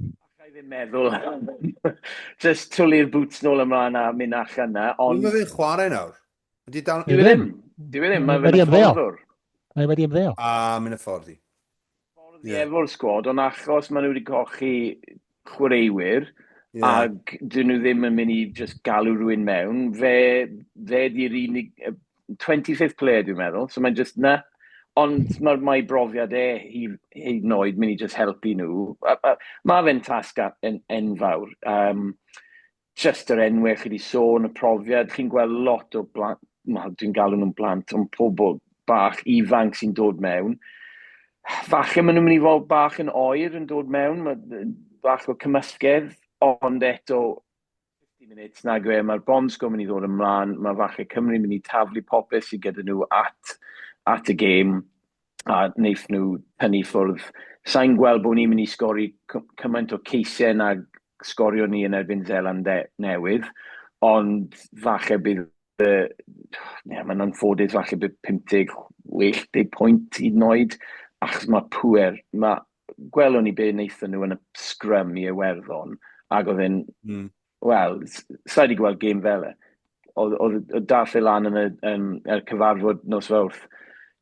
Alla i ddim meddwl. Just twlu'r boots nôl ymlaen a mynd allan na. Ond... Mae fe'n chwarae nawr. Ydy dal... Dyw e ddim. Dyw e ddim. Mae fe'n hyfforddwr. Mae wedi ymddeol. A, mynd y ffordd i. Ffordd i efo'r sgwad, ond achos maen nhw wedi cochi chwaraewyr, yeah. ac dyn nhw ddim yn mynd i just galw rhywun mewn, fe, fe di'r unig, 25th player dwi'n meddwl, so mae'n just na. Ond mae'r mae brofiad e hyd yn oed mynd i just helpu nhw. Mae fe'n tasg en, enfawr. Um, Jyst yr enwau chi 'di sôn, y profiad, chi'n gweld lot o blant, wel dwi'n galw nhw'n blant, ond pobl bach ifanc sy'n dod mewn. Falle maen nhw'n mynd i fod bach yn oer yn dod mewn, bach o cymysgedd, ond eto 50 minutes nag yw e, mae'r bomb sgwr mynd i ddod ymlaen, mae falle Cymru'n mynd i taflu popeth sydd gyda nhw at, at y gêm, a wneith nhw tynnu ffwrdd. Sa i'n gweld bod ni'n mynd i sgori cymaint o ceisiau nag sgorio ni yn erbyn Zeland Newydd, ond falle bydd y... Yeah, mae'n anffodus, falle bydd 50, 60 pwynt hyd yn oed, achos mae pŵer, mae, gwelwn ni be wnaethon nhw yn y scrum i Iwerddon, ac oedd e'n mm. Wel, sa i 'di gweld gêm fel e. Oedd, oedd, oedd dath e lan yn y, yn, y cyfarfod nos Fawrth.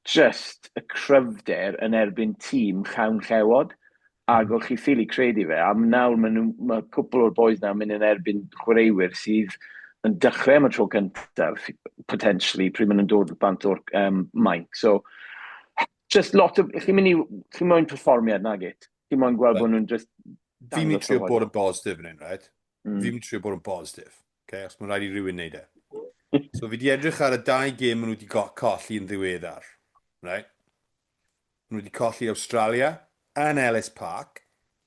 Just y cryfder yn erbyn tîm llawn llewod. Ac o'ch chi ffili credu fe. A nawr mae, nhw, mae cwpl o'r boys nawr mynd yn erbyn chwaraewyr sydd yn dechrau am y tro cyntaf, potentially, pryd maen nhw'n dod bant o'r um, mainc. So, just lot o... Chi'n mynd i... Chi'n moyn perfformiad, nag it? Chi'n moyn gweld bod nhw'n just Fi'n mynd i trio bod yn bositif yn hyn, right? Mm. Fi'n mynd i trio bod yn bositif, okay? Os mae'n rhaid i rhywun wneud e. So fi di edrych ar y dau gêm maen nhw wedi colli yn ddiweddar, right? Maen nhw wedi colli Australia yn Ellis Park,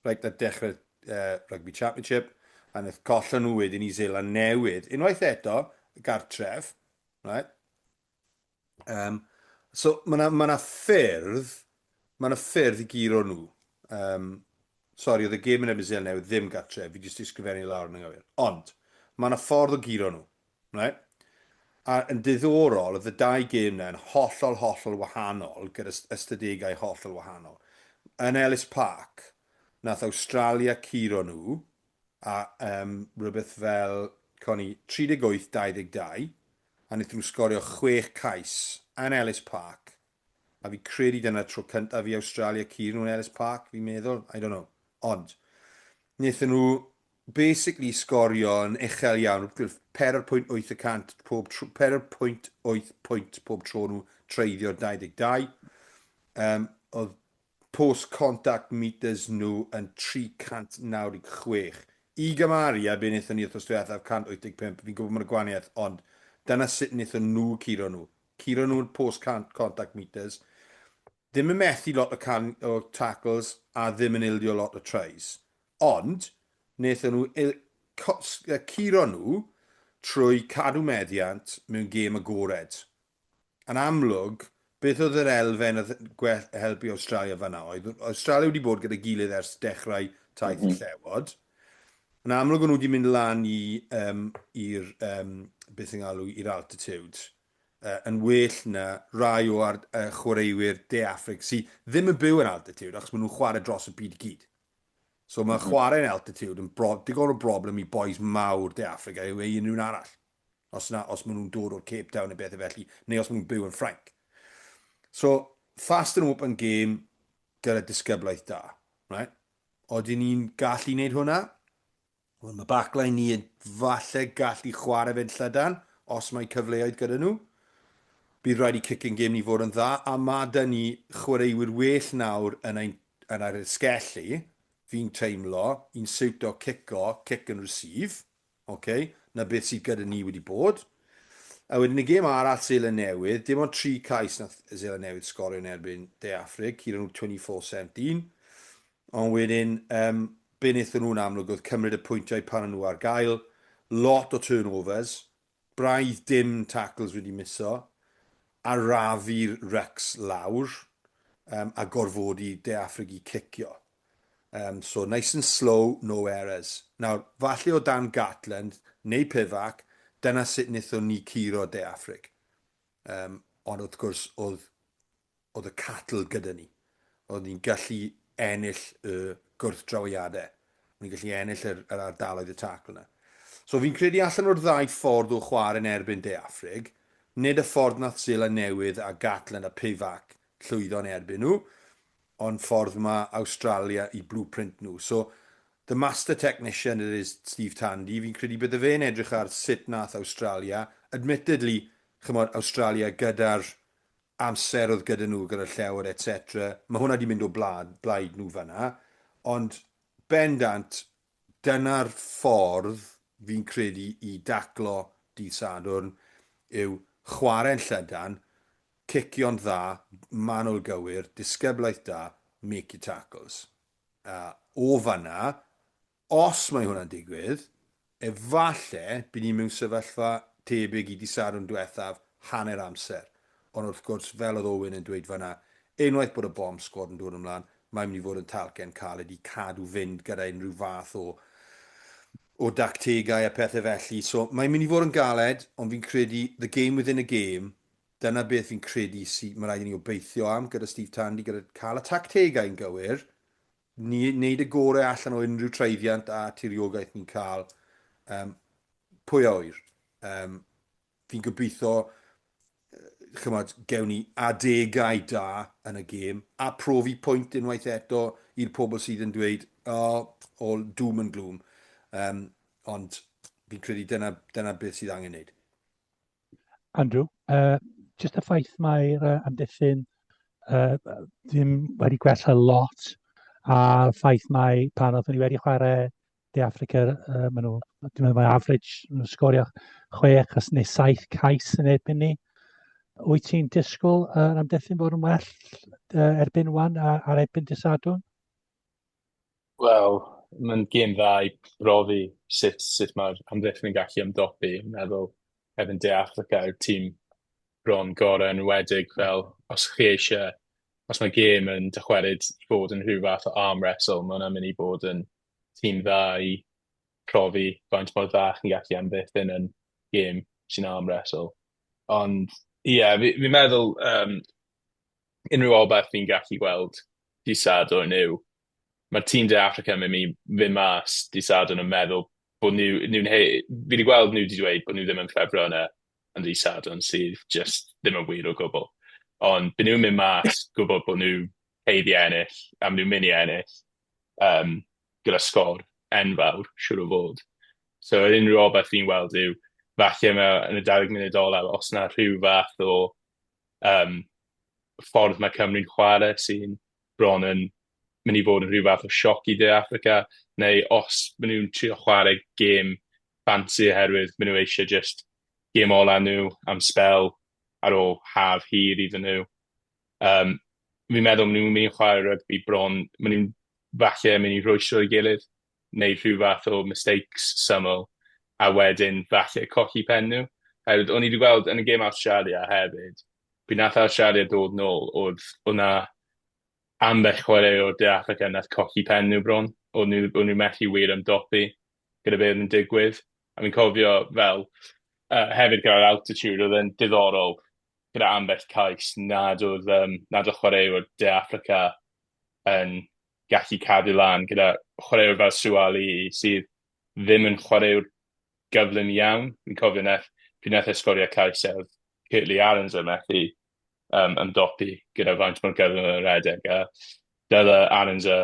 right, at dechrau Rugby Championship, a wnaeth collon nhw wedyn i Zeland Newydd. Unwaith eto, gartref, right? Um, so mae yna ma ffyrdd, mae yna ffyrdd i guro nhw. Um, sorry, oedd y gêm yn erbyn Seland Newydd ddim gartre, fi jyst ysgrifennu lawr yn anghywir. Ond, mae yna ffordd o guro nhw. Right? A yn diddorol, oedd y dau gêm yna yn hollol, hollol wahanol, gyda ystadegau hollol wahanol. Yn Ellis Park, nath Australia curo nhw, a um, rhywbeth fel, coni, 38-22, a wnaethon nhw sgorio chwech cais yn Ellis Park, a fi credu dyna'r tro cyntaf i Awstralia curo nhw yn Ellis Park, fi'n meddwl, I don't know. Ond, wnaethon nhw basically sgorio yn uchel iawn, 4.8 y cant pob tro, 4.8 pwynt pob tro nhw treiddio'r 22. Um, oedd post contact meters nhw yn 396. I gymaru â be wnaethon ni wythnos diwethaf, 185, fi'n gwybod mae'n gwahaniaeth, ond dyna sut wnaethon nhw curo nhw. Curo nhw'n post contact meters, ddim yn methu lot o, can, o tackles a ddim yn ildio lot o tries. Ond, wnaethon nhw curo nhw trwy cadw meddiant mewn gêm agored. Yn amlwg, beth oedd yr elfen oedd gwell helpu Awstralia fan'na oedd Awstralia wedi bod gyda'i gilydd ers dechrau taith mm -hmm. Llewod. Yn amlwg o'n nhw wedi mynd lan i, um, i'r, um, beth yng ngalw, i'r altitude, uh, yn well na rai o ar, uh, chwaraewyr De Affrig sydd ddim yn byw yn altitude achos maen nhw'n chwarae dros y byd i gyd. So mae mm -hmm. chwarae yn altitude yn bro, digon o broblem i boys mawr De Affrica yw e unrhyw un arall. Os, na, os maen nhw'n dod o'r Cape Town neu bethau felly, neu os maen nhw'n byw yn Ffrainc. So, fast and open game gyda disgyblaeth da. Right? Odyn ni'n gallu wneud hwnna? Wel, mae backline ni yn falle gallu chwarae fe'n llydan, os mae cyfleoedd gyda nhw. Bydd rhaid i kicking game ni fod yn dda, a mae da ni chwaraewyr well nawr yn ein, yn yr esgellu, fi'n teimlo, i'n siwto cico, kick and receive, okay, na beth sydd gyda ni wedi bod. A wedyn y gêm arall Seland Newydd, dim ond 3 cais nath Seland Newydd sgorio yn erbyn De Affrig, curo nhw 24-17. Ond wedyn, um, be wnaethon nhw'n amlwg oedd cymryd y pwyntiau pan o'n nhw ar gael, lot o turnovers, braidd dim tackles wedi miso, arafu'r rucks lawr, um, a gorfodi De Affrig i cicio. Um, so nice and slow, no errors. Nawr, falle o dan Gatland neu Pivac, dyna sut wnaethon ni curo De Affrig. Um, ond wrth gwrs, oedd oedd y cattle gyda ni. Oedd ni'n gallu ennill y gwrthdrawiadau. Ni'n gallu ennill yr, yr ardaloedd y tacl yna. So fi'n credu allan o'r ddau ffordd o chwarae yn erbyn De Affrig, nid y ffordd nath Seland Newydd a Gatland a Pivac llwyddo yn erbyn nhw, ond ffordd mae Awstralia i blueprint nhw. So, the master technician it is Steve Tandy, fi'n credu bydde fe'n edrych ar sut nath Awstralia, admittedly, chymod, Awstralia gyda'r amser oedd gyda nhw, gyda'r llewod, etc. Mae hwnna wedi mynd o blad, blaid nhw fanna. Ond bendant, dyna'r ffordd fi'n credu i daclo dydd Sadwrn yw chwarae'n llydan, cicio'n dda, manwl gywir, disgyblaeth da, make your tackles. A o fanna, Os mae hwnna'n digwydd, efalle bydd ni mewn sefyllfa tebyg i Dydd Sadwrn diwethaf, hanner amser. Ond wrth gwrs, fel oedd Owen yn dweud fan'na, unwaith bod y bomb squad yn dod ymlaen, mae'n mynd i fod yn talcen caled i cadw fynd gyda unrhyw fath o o dactegau a pethau felly. So mae'n mynd i fod yn galed, ond fi'n credu the game within a game, dyna beth fi'n credu sy, mae rhaid i ni obeithio am gyda Steve Tandy, gyda cael y tactegau yn gywir, ni wneud y gorau allan o unrhyw treiddiant a tiriogaeth ni'n cael. Um, pwy a ŵyr? Um, fi'n gobeithio, chymod, gewn ni adegau da yn y gêm a profi pwynt unwaith eto i'r pobl sydd yn dweud, oh, all doom and gloom. Um, ond fi'n credu dyna, dyna beth sydd angen wneud. Andrew, uh, jyst y ffaith mae'r uh, amddiffyn uh, ddim wedi gwella lot, a'r ffaith mae pan oeddwn ni wedi chwarae De Africa, uh, maen nhw, dwi'n meddwl mae average, maen nhw'n sgorio chwech neu saith cais yn erbyn ni. Wyt ti'n disgwyl yr uh, amddiffyn fod yn well uh, erbyn wan ar erbyn dysadwn? Wel, mae'n gêm dda i brofi sut sut mae'r amddiffyn yn gallu ymdopi. Fi'n meddwl erbyn De Affrica yw'r tîm bron gorau yn enwedig fel os chi eisiau, os mae gêm yn dychwelyd i fod yn rhyw fath o arm wrestle, mae hwnna'n mynd i bod yn tîm dda i profi faint mor dda chi'n gallu amddiffyn yn gêm sy'n arm wrestle. Ond ie, yeah, fi'n fi meddwl um, unrhyw obaith fi'n gallu gweld dydd Sadwrn yw mae'r tîm De Affrica yn mynd i fynd mas dydd Sadwrn yn meddwl bod nhw, nhw'n he-, fi wedi gweld nhw wedi dweud bod nhw ddim yn ffefrynnau yn dydd Sadwrn sydd just ddim yn wir o gwbl. Ond byd nhw'n mynd mas gwybod bod nhw haeddu ennill a maen nhw'n mynd i ennill um, gyda sgôr enfawr, siŵr o fod. So yr unrhyw obaith fi'n weld yw falle mae yn y 20 munud olaf os na rhyw fath o um, ffordd mae Cymru'n chwarae sy'n bron yn mynd i fod yn rhyw fath o sioc i De Affrica, neu os maen nhw'n trio chwarae gêm fancy oherwydd maen nhw eisiau just gêm ola nhw am sbel ar ôl haf hir iddyn nhw. Um, fi'n meddwl maen nhw'n mynd i chwarae rygbi bron, maen nhw'n falle mynd i rwystro ei gilydd, neu rhyw fath o mistakes syml, a wedyn falle colli pen nhw. Hefyd, o'n i wedi gweld yn y gêm Awstralia hefyd, pryd nath Awstralia dod nôl, oedd o'na ambell chwaraewr De Affrica nath colli pen nhw bron. O'n nhw, o'n nhw methu wir ymdopi gyda beth oedd yn digwydd. A fi'n cofio fel, uh, hefyd gyda'r altitude, oedd e'n diddorol gyda ambell cais nad oedd, um, nad oedd chwaraewr De Affrica yn gallu cadw lan gyda chwaraewr fel Suaalii sydd ddim yn chwaraewr gyflym iawn. Fi'n cofio nath, pryd nath e sgorio cais e, oedd Kurt-Lee Arendse yn methu um, ymdopi gyda faint mor gyflym yn rhedeg. A dyle Arendse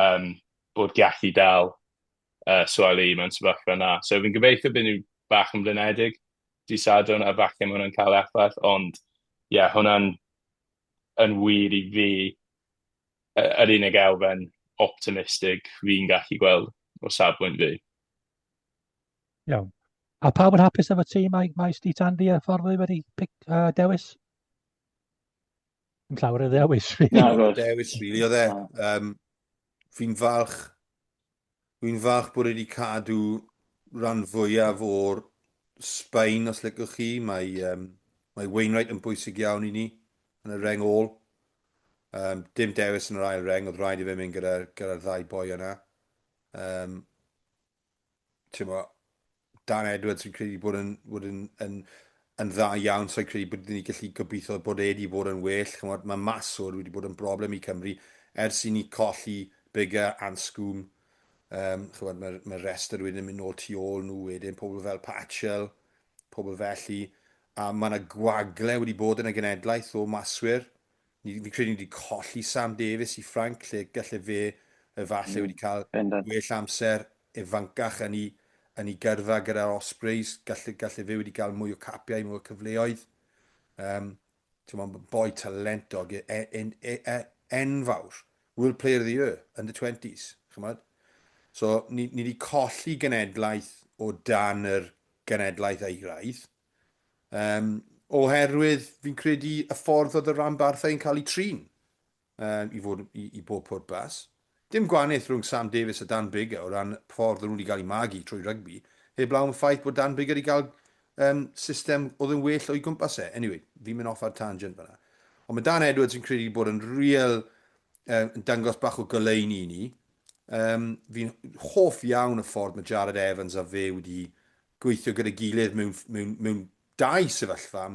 um, bod gallu dal Suaalii mewn sefyllfa 'na. So fi'n gobeithio bydd nhw bach yn flinedig dydd Sadwrn a falle ma' hwnna'n cael effaith, ond ie, yeah, hwnna'n yn wir i fi yr unig elfen optimistig fi'n gallu gweld o safbwynt fi. Iawn. A pawb yn hapus efo tîm mae, mae Steve Tandy a ffordd wedi pick, dewis? Yn llawer o ddewis, really. Na, dewis, really, oedd e. Um, fi'n falch, fi'n falch bod wedi cadw rhan fwyaf o'r Sbaen, os licwch chi. Mae, um, mae Wainwright yn bwysig iawn i ni yn y reng ôl. Um, dim dewis yn yr ail reng, oedd rhaid i fe mynd gyda'r gyda ddau boi yna. Um, Mo, Dan Edwards fi'n credu bod yn, bod yn, yn, yn dda iawn, so credu bod ni'n gallu gobeithio bod e wedi bod yn well. Chymod, mae Maswr wedi bod yn broblem i Cymru ers i ni colli Biggar, Anscombe. Um, chymod, mae'r mae restr wedyn yn mynd nôl tu ôl nhw wedyn, pobl fel Patchell, pobl felly. A mae yna gwagle wedi bod yn y genedlaeth o maswyr. Ni, fi'n credu ni wedi colli Sam Davies i Ffrainc, lle gallai fe efallai wedi cael gwell amser ifancach yn ei, yn ei gyrfa gyda'r Ospreys. Gallai, gallai fe wedi cael mwy o capiau, mwy o cyfleoedd. Um, Ti'n boi talentog, e, e, e, e, enfawr. World Player of the Year, under 20s. Chymod? So, ni, ni wedi colli genedlaeth o dan yr genedlaeth eiraidd. Um, oherwydd fi'n credu y ffordd oedd y rhanbarthau yn cael eu trin um, i, fod, i, i bob pwrpas. Dim gwahaniaeth rhwng Sam Davies a Dan Biggar o ran ffordd nhw wedi cael eu magu trwy rygbi, heblaw am y ffaith bod Dan Biggar wedi cael um, system oedd yn well o'i gwmpas e. Anyway, fi'n mynd off ar tangent fyna. Ond mae Dan Edwards yn credu bod yn real, um, yn dangos bach o goleuni i ni. Um, fi'n hoff iawn y ffordd mae Jared Evans a fe wedi gweithio gyda'i gilydd mewn, mewn, mewn dau sefyllfa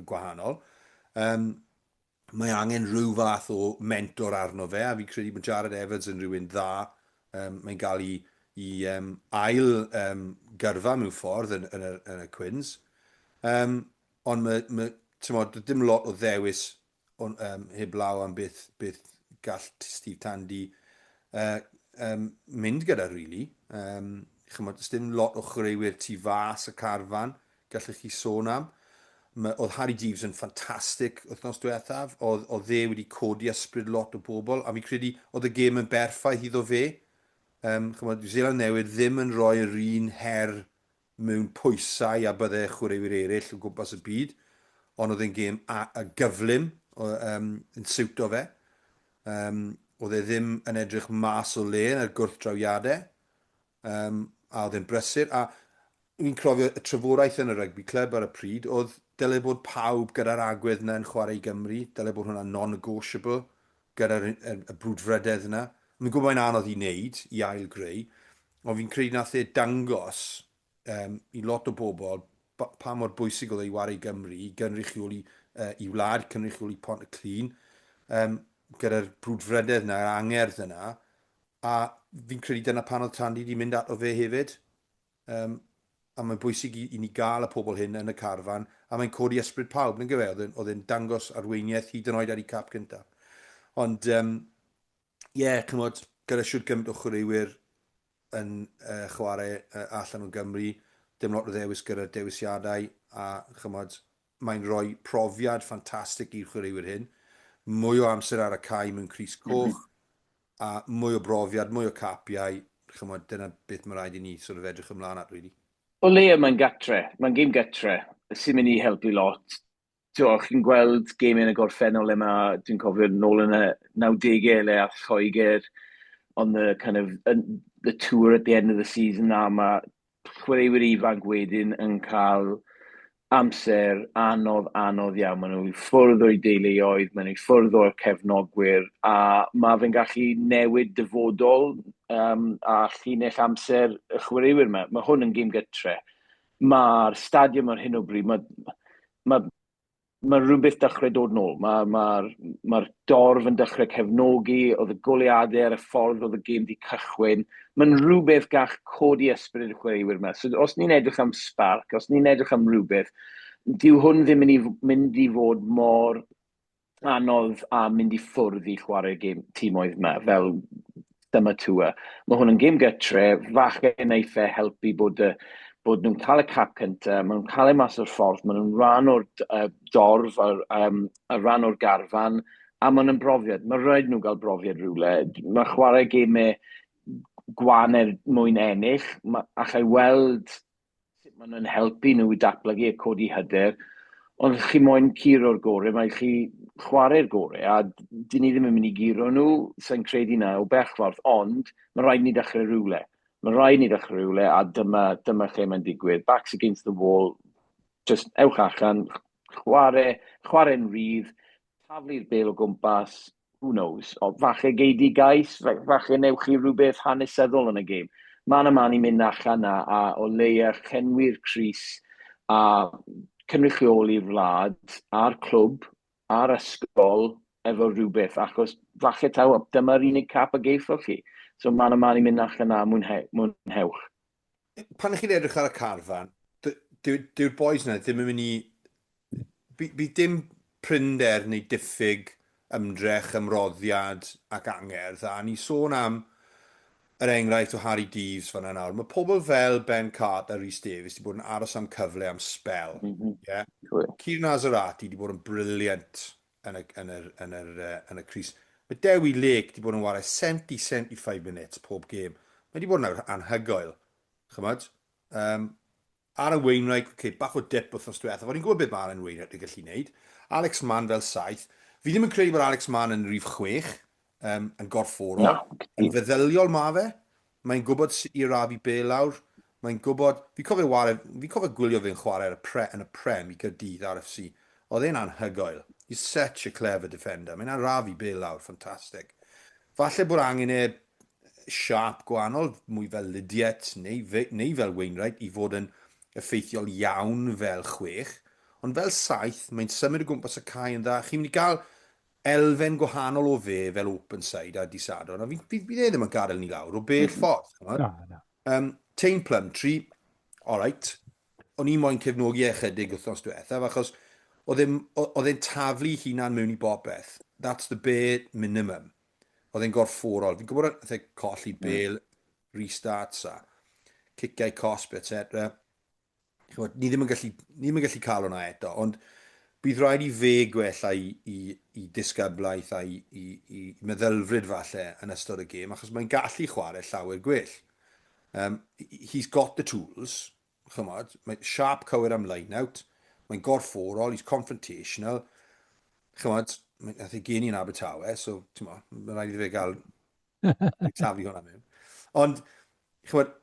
gwahanol. Um, mae angen rhyw fath o mentor arno fe, a fi'n credu bod Jared Evans yn rhywun dda. Um, mae'n gael i, i um, ail um, gyrfa mewn ffordd yn, yn, y, yn y Cwins. Um, ond mae, mae, tymod, dim lot o ddewis on, um, heblaw am beth, beth gall Steve Tandy uh, um, mynd gyda, really. Um, chymod, does dim lot o chwaraewyr tu fas y carfan gallech chi sôn am. Ma, oedd Harry Jeeves yn ffantastig wythnos diwethaf. Oedd, oedd e wedi codi ysbryd lot o bobl, a fi'n credu oedd y gêm yn berffaith iddo fe. Um, chymod, Zeland Newydd ddim yn rhoi'r un her mewn pwysau a bydde chwaraewyr eraill o gwmpas y byd, ond oedd e'n gêm a, a gyflym o, um, yn siwto fe. Um, oedd e ddim yn edrych mas o le yn y gwrthdrawiadau, um, a oedd e'n brysur. A fi'n cofio y trafodaeth yn y rygbi club ar y pryd, oedd dyle bod pawb gyda'r agwedd yna yn chwarae i Gymru, dyle bod hwnna'n non-negotiable gyda'r y, y brwdfrydedd yna. Fi'n gwybod mae'n anodd i wneud, i ail-greu, ond fi'n credu nath e dangos um, i lot o bobl pa mor bwysig oedd e i wario i Gymru, i gynrychioli uh, i wlad, cynrychioli Pont y Clun, um, gyda'r brwdfrydedd yna, yr angerdd yna, a fi'n credu dyna pan oedd Tandy wedi mynd ato fe hefyd. Um, a mae'n bwysig i, i ni gael y pobl hyn yn y carfan, a mae'n codi ysbryd pawb, nag yw e? Oedd e'n dangos arweiniaeth hyd yn oed ar ei cap gyntaf. Ond, um, ie, yeah, chymod, gyda siwt gymaint o chwaraewyr yn uh, chwarae uh, allan o Gymru, dim lot o ddewis gyda'r dewisiadau, a chymod, mae'n rhoi profiad ffantastig i'r chwaraewyr hyn. Mwy o amser ar y cae mewn crys coch, mm -hmm. a mwy o brofiad, mwy o capiau, chymod, dyna beth mae rhaid i ni sort of edrych ymlaen at, really. O leia mae'n gatre, mae'n gêm gatre sy'n mynd i helpu lot. T'mo', chi'n gweld gemau yn y gorffennol le ma', dwi'n cofio nôl yn y 90au le ath Lloegr on the kind of, the tour at the end of the season a ma' chwaraewyr ifanc wedyn yn cael amser anodd, anodd iawn. Maen nhw i ffwrdd o'u deuluoedd, maen nhw i ffwrdd o'r cefnogwyr, a mae fe'n gallu newid dyfodol um, a llinell amser y chwaraewyr yma. Mae hwn yn gêm gytre. Mae'r stadiwm ar hyn o bryd, mae, mae, mae rhywbeth dechrau dod nôl. Mae'r ma, ma, ma dorf yn dechrau cefnogi, oedd y goleuadau ar y ffordd oedd y gêm di cychwyn. Mae'n rhywbeth gall codi ysbryd y chwaraewyr yma. So, os ni'n edrych am spark, os ni'n edrych am rhywbeth, dyw hwn ddim yn mynd i fod mor anodd a mynd i ffwrdd i chwarae gêm timoedd yma, fel Dyma Tua. Mae hwn yn gêm gytre, falle wneith e helpu bod, y, bod nhw'n cael y cap cyntaf, maen nhw'n cael e mas o'r ffordd, maen nhw'n rhan o'r uh, dorf, a, um, a rhan o'r garfan, a maen nhw'n brofiad. Mae rhaid nhw gael brofiad rhywle. Mae chwarae gemau gwan er mwyn ennill, ma, allai weld sut maen nhw'n helpu nhw i datblygu a codi hyder, ond chi moyn curo'r gorau, mae chi chwarae'r gorau, a dyn ni ddim yn mynd i guro nhw, sa'n credu na o bell ffordd, ond mae rhaid ni ddechrau rhywle. Mae rhaid ni ddechrau rhywle, a dyma, dyma lle mae'n digwydd. Backs against the wall, just ewch allan, chwarae, chwarae'n rhydd, taflu'r bêl o gwmpas, who knows, o, falle gei di gais, falle newch chi rhywbeth hanesyddol yn y gêm. Mae yna man i mynd allan na, a o leia llenwi'r crys a cynrychioli'r wlad a'r clwb a'r ysgol efo rhywbeth, achos falle taw dyma'r unig cap a geithoch chi. So mae yna man i mynd allan na, mwynhe, mwynhewch. Pan ych chi'n edrych ar y carfan, dyw'r boys yna ddim yn mynd i... Bydd dim prinder neu diffyg ymdrech, ymroddiad ac angerdd, a ni sôn am yr enghraifft o Harri Deaves fan'na nawr. Mae pobl fel Ben Carter a Rhys Davies wedi bod yn aros am cyfle am sbel. Mm -hmm. yeah? Kieran Azarati wedi bod yn brilliant yn y, yn yr, yn yr, uh, yn y crys. Mae Dewi Lake wedi bod yn wario 70-75 minutes pob gêm. Mae wedi bod yn anhygoel. Chymod? Um, Aaron Wainwright, okay, bach o dip wythnos diwethaf, ond i'n gwybod beth mae Aaron Wainwright yn gallu gwneud. Alex Mann fel saith. Fi ddim yn credu bod Alex Mann yn rhif chwech, um, yn gorfforol. No. Yn feddyliol mae fe. Mae'n gwybod sut i arafu bêl lawr. Mae'n gwybod... Fi'n cofio ware... Fi'n cofio gwylio fe'n chwarae ar y pre, yn y Prem i Gaerdydd RFC. Oedd e'n anhygoel. He's such a clever defender. Mae'n arafu bêl lawr, ffantastig. Falle bod angen e siâp gwahanol, mwy fel Lydiate neu, fe, neu fel Wainwright i fod yn effeithiol iawn fel chwech. Ond fel saith, mae'n symud o gwmpas y cae yn dda. Chi'n mynd i gael elfen gwahanol o fe fel open side ar Dydd Sadwrn, a fi, fi, bydd e ddim yn gadael ni lawr o bell mm. ffordd. Na, na. Um, Taine Plumtree, alright, o'n i moyn cefnogi e chydig wythnos diwethaf, achos oedd e'n taflu hunan mewn i bopeth. That's the bare minimum. Oedd e'n gorfforol. Fi'n gwybod oedd e colli mm. bel, restarts a ciciau cosb, etc. Chimod, ni ddim yn gallu, ni ddim yn gallu cael hwnna eto, ond bydd rhaid i fe gwella i, i, i disgyblaeth a'i i, i, i meddylfryd falle yn ystod y gêm, achos mae'n gallu chwarae llawer gwell. Um, he's got the tools, chymod, mae'n sharp cywir am line-out, mae'n gorfforol, he's confrontational, chymod, nath ei geni yn Abertawe, so, ti'n mo, mae'n rhaid i fe gael taflu hwnna mewn. Ond, chymod,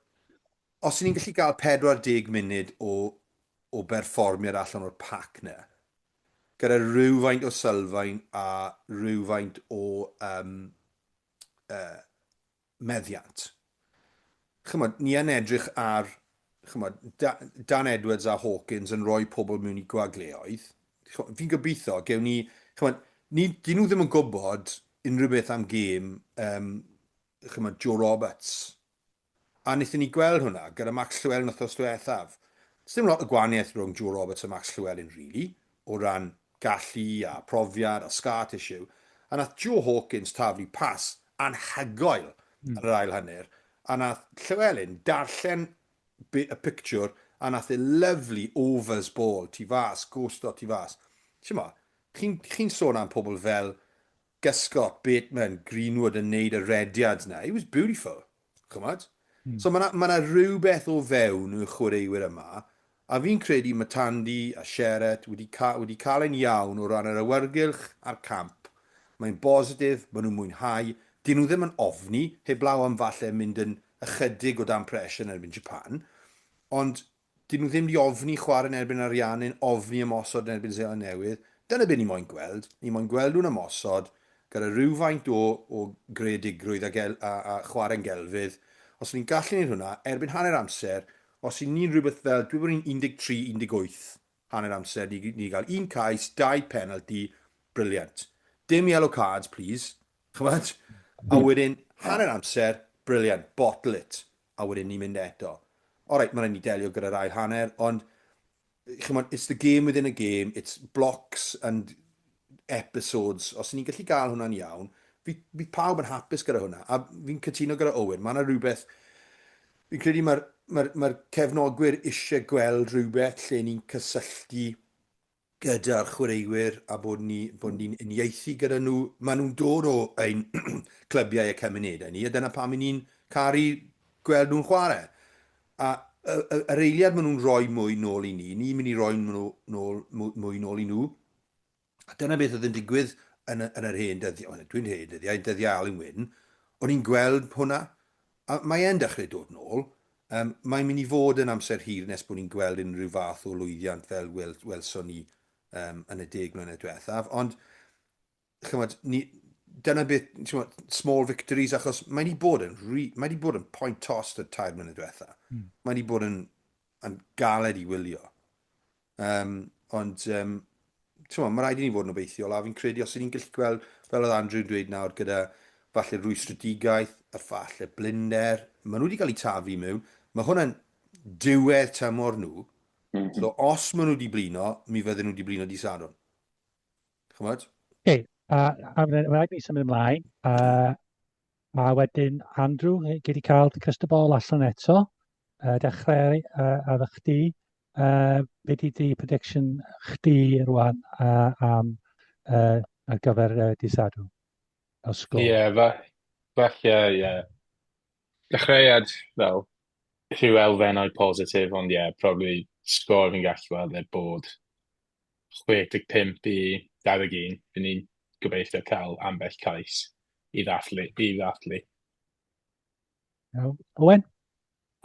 os ni'n gallu gael 40 munud o, o berfformiad allan o'r pac na, gyda rhywfaint o sylfaen a rhywfaint o um, uh, meddiant. Chymod, ni yn edrych ar chymod, Dan Edwards a Hawkins yn rhoi pobl mewn i gwagleoedd. Fi'n gobeithio, gewn ni, chymod, ni, dyn nhw ddim yn gwybod unrhyw beth am gêm um, chymod, Joe Roberts. A wnaethon ni gweld hwnna gyda Max Llewellyn wythnos diwethaf. Does dim lot o gwahaniaeth rhwng Joe Roberts a Max Llewellyn, really, o ran gallu a profiad a scar tissue. A nath Joe Hawkins taflu pas anhygoel mm. ar yr ail hanner, a nath Llewellyn darllen y picture a nath e lovely overs ball tu fas, ghosto tu fas. Ti'n chi'n chi sôn am pobl fel Guscott, Bateman, Greenwood yn neud y rediad 'na. It was beautiful. Chymod? Mm. So mae yna ma rhywbeth o fewn y chwaraewyr yma, a fi'n credu mae Tandy a Sheret wedi, ca wedi cael e'n iawn o ran yr awyrgylch a'r camp. Mae'n bositif, maen nhw'n mwynhau, dyn nhw ddim yn ofni, heblaw am falle mynd yn ychydig o dan pressure yn erbyn Japan, ond Dyn nhw ddim 'di ofni chwarae yn erbyn Ariannin, ofni ymosod yn erbyn Seland Newydd. Dyna be ni moyn gweld. Ni moyn gweld nhw'n ymosod gyda rhywfaint o, o greadigrwydd a, gel, a, a chwarae'n gelfydd. Os ni'n gallu gwneud hwnna, erbyn hanner amser, os y'n ni'n rhywbeth fel, dwi'n bod ni'n 13, 18 hanner amser, ni, ni gael un cais, dau penalty, brilliant. Dim yellow cards, please. Chymod? A wedyn, hanner amser, brilliant, bottle it. A wedyn ni'n mynd eto. Alright, mae'n rhaid ni delio gyda'r ail hanner, ond chymod, it's the game within a game, it's blocks and episodes. Os ni'n gallu gael hwnna'n iawn, Fi, bydd pawb yn hapus gyda hwnna. A fi'n cytuno gyda Owen, mae yna rhywbeth... Fi'n credu mae'r mae, mae cefnogwyr eisiau gweld rhywbeth lle ni'n cysylltu gyda'r chwaraewyr a bod ni, bod ni'n uniaethu gyda nhw. Maen nhw'n dod o ein clybiau a cymunedau ni, a dyna pam i ni'n caru gweld nhw'n chwarae. A yr eiliad maen nhw'n rhoi mwy nôl i ni, ni'n mynd i roi nôl, mwy nôl i nhw. A dyna beth oedd yn digwydd yn, yn yr hen dyddiau, well, dwi'n hen dyddiau, dyddiau Alun Wyn, o'n i'n gweld hwnna, a mae e'n dechrau dod nôl. Um, mae'n mynd i fod yn amser hir nes bod ni'n gweld unrhyw fath o lwyddiant fel wel, welson ni um, yn y deg mlynedd diwethaf, ond chymod, ni, dyna beth, chymod, small victories, achos mae wedi bod yn, mae wedi bod yn point tost y tair mlynedd diwethaf. Mae wedi bod yn, yn galed i wylio. Um, ond, um, ti'n mae rhaid i ni fod yn obeithiol, a fi'n credu os ydyn ni'n gallu gweld, fel oedd Andrew'n dweud nawr, gyda falle rwystredigaeth, a falle blinder, maen nhw wedi cael eu tafu mewn, mae hwnna'n diwedd tymor nhw, mm -hmm. so os maen nhw wedi blino, mi fydden nhw wedi blino di Sadwrn. Chymod? Okay, a, a mae'n rhaid ni symud ymlaen. Uh, a wedyn, Andrew, gei di cael dy crystal ball allan eto. Uh, dechrau uh, ar chdi. Uh, be di di prediction chdi rwan uh, am uh, ar gyfer uh, dydd Sadwrn? Fel sgôr. Ie, yeah, fa falle, ie. Yeah. Dechreuad fel rhyw elfennau positif, ond ie, yeah, probably sgôr fi'n gallu weld e bod 65 i 21. Fy ni'n gobeithio cael ambell cais i ddathlu. I ddathlu. Iawn. Owen?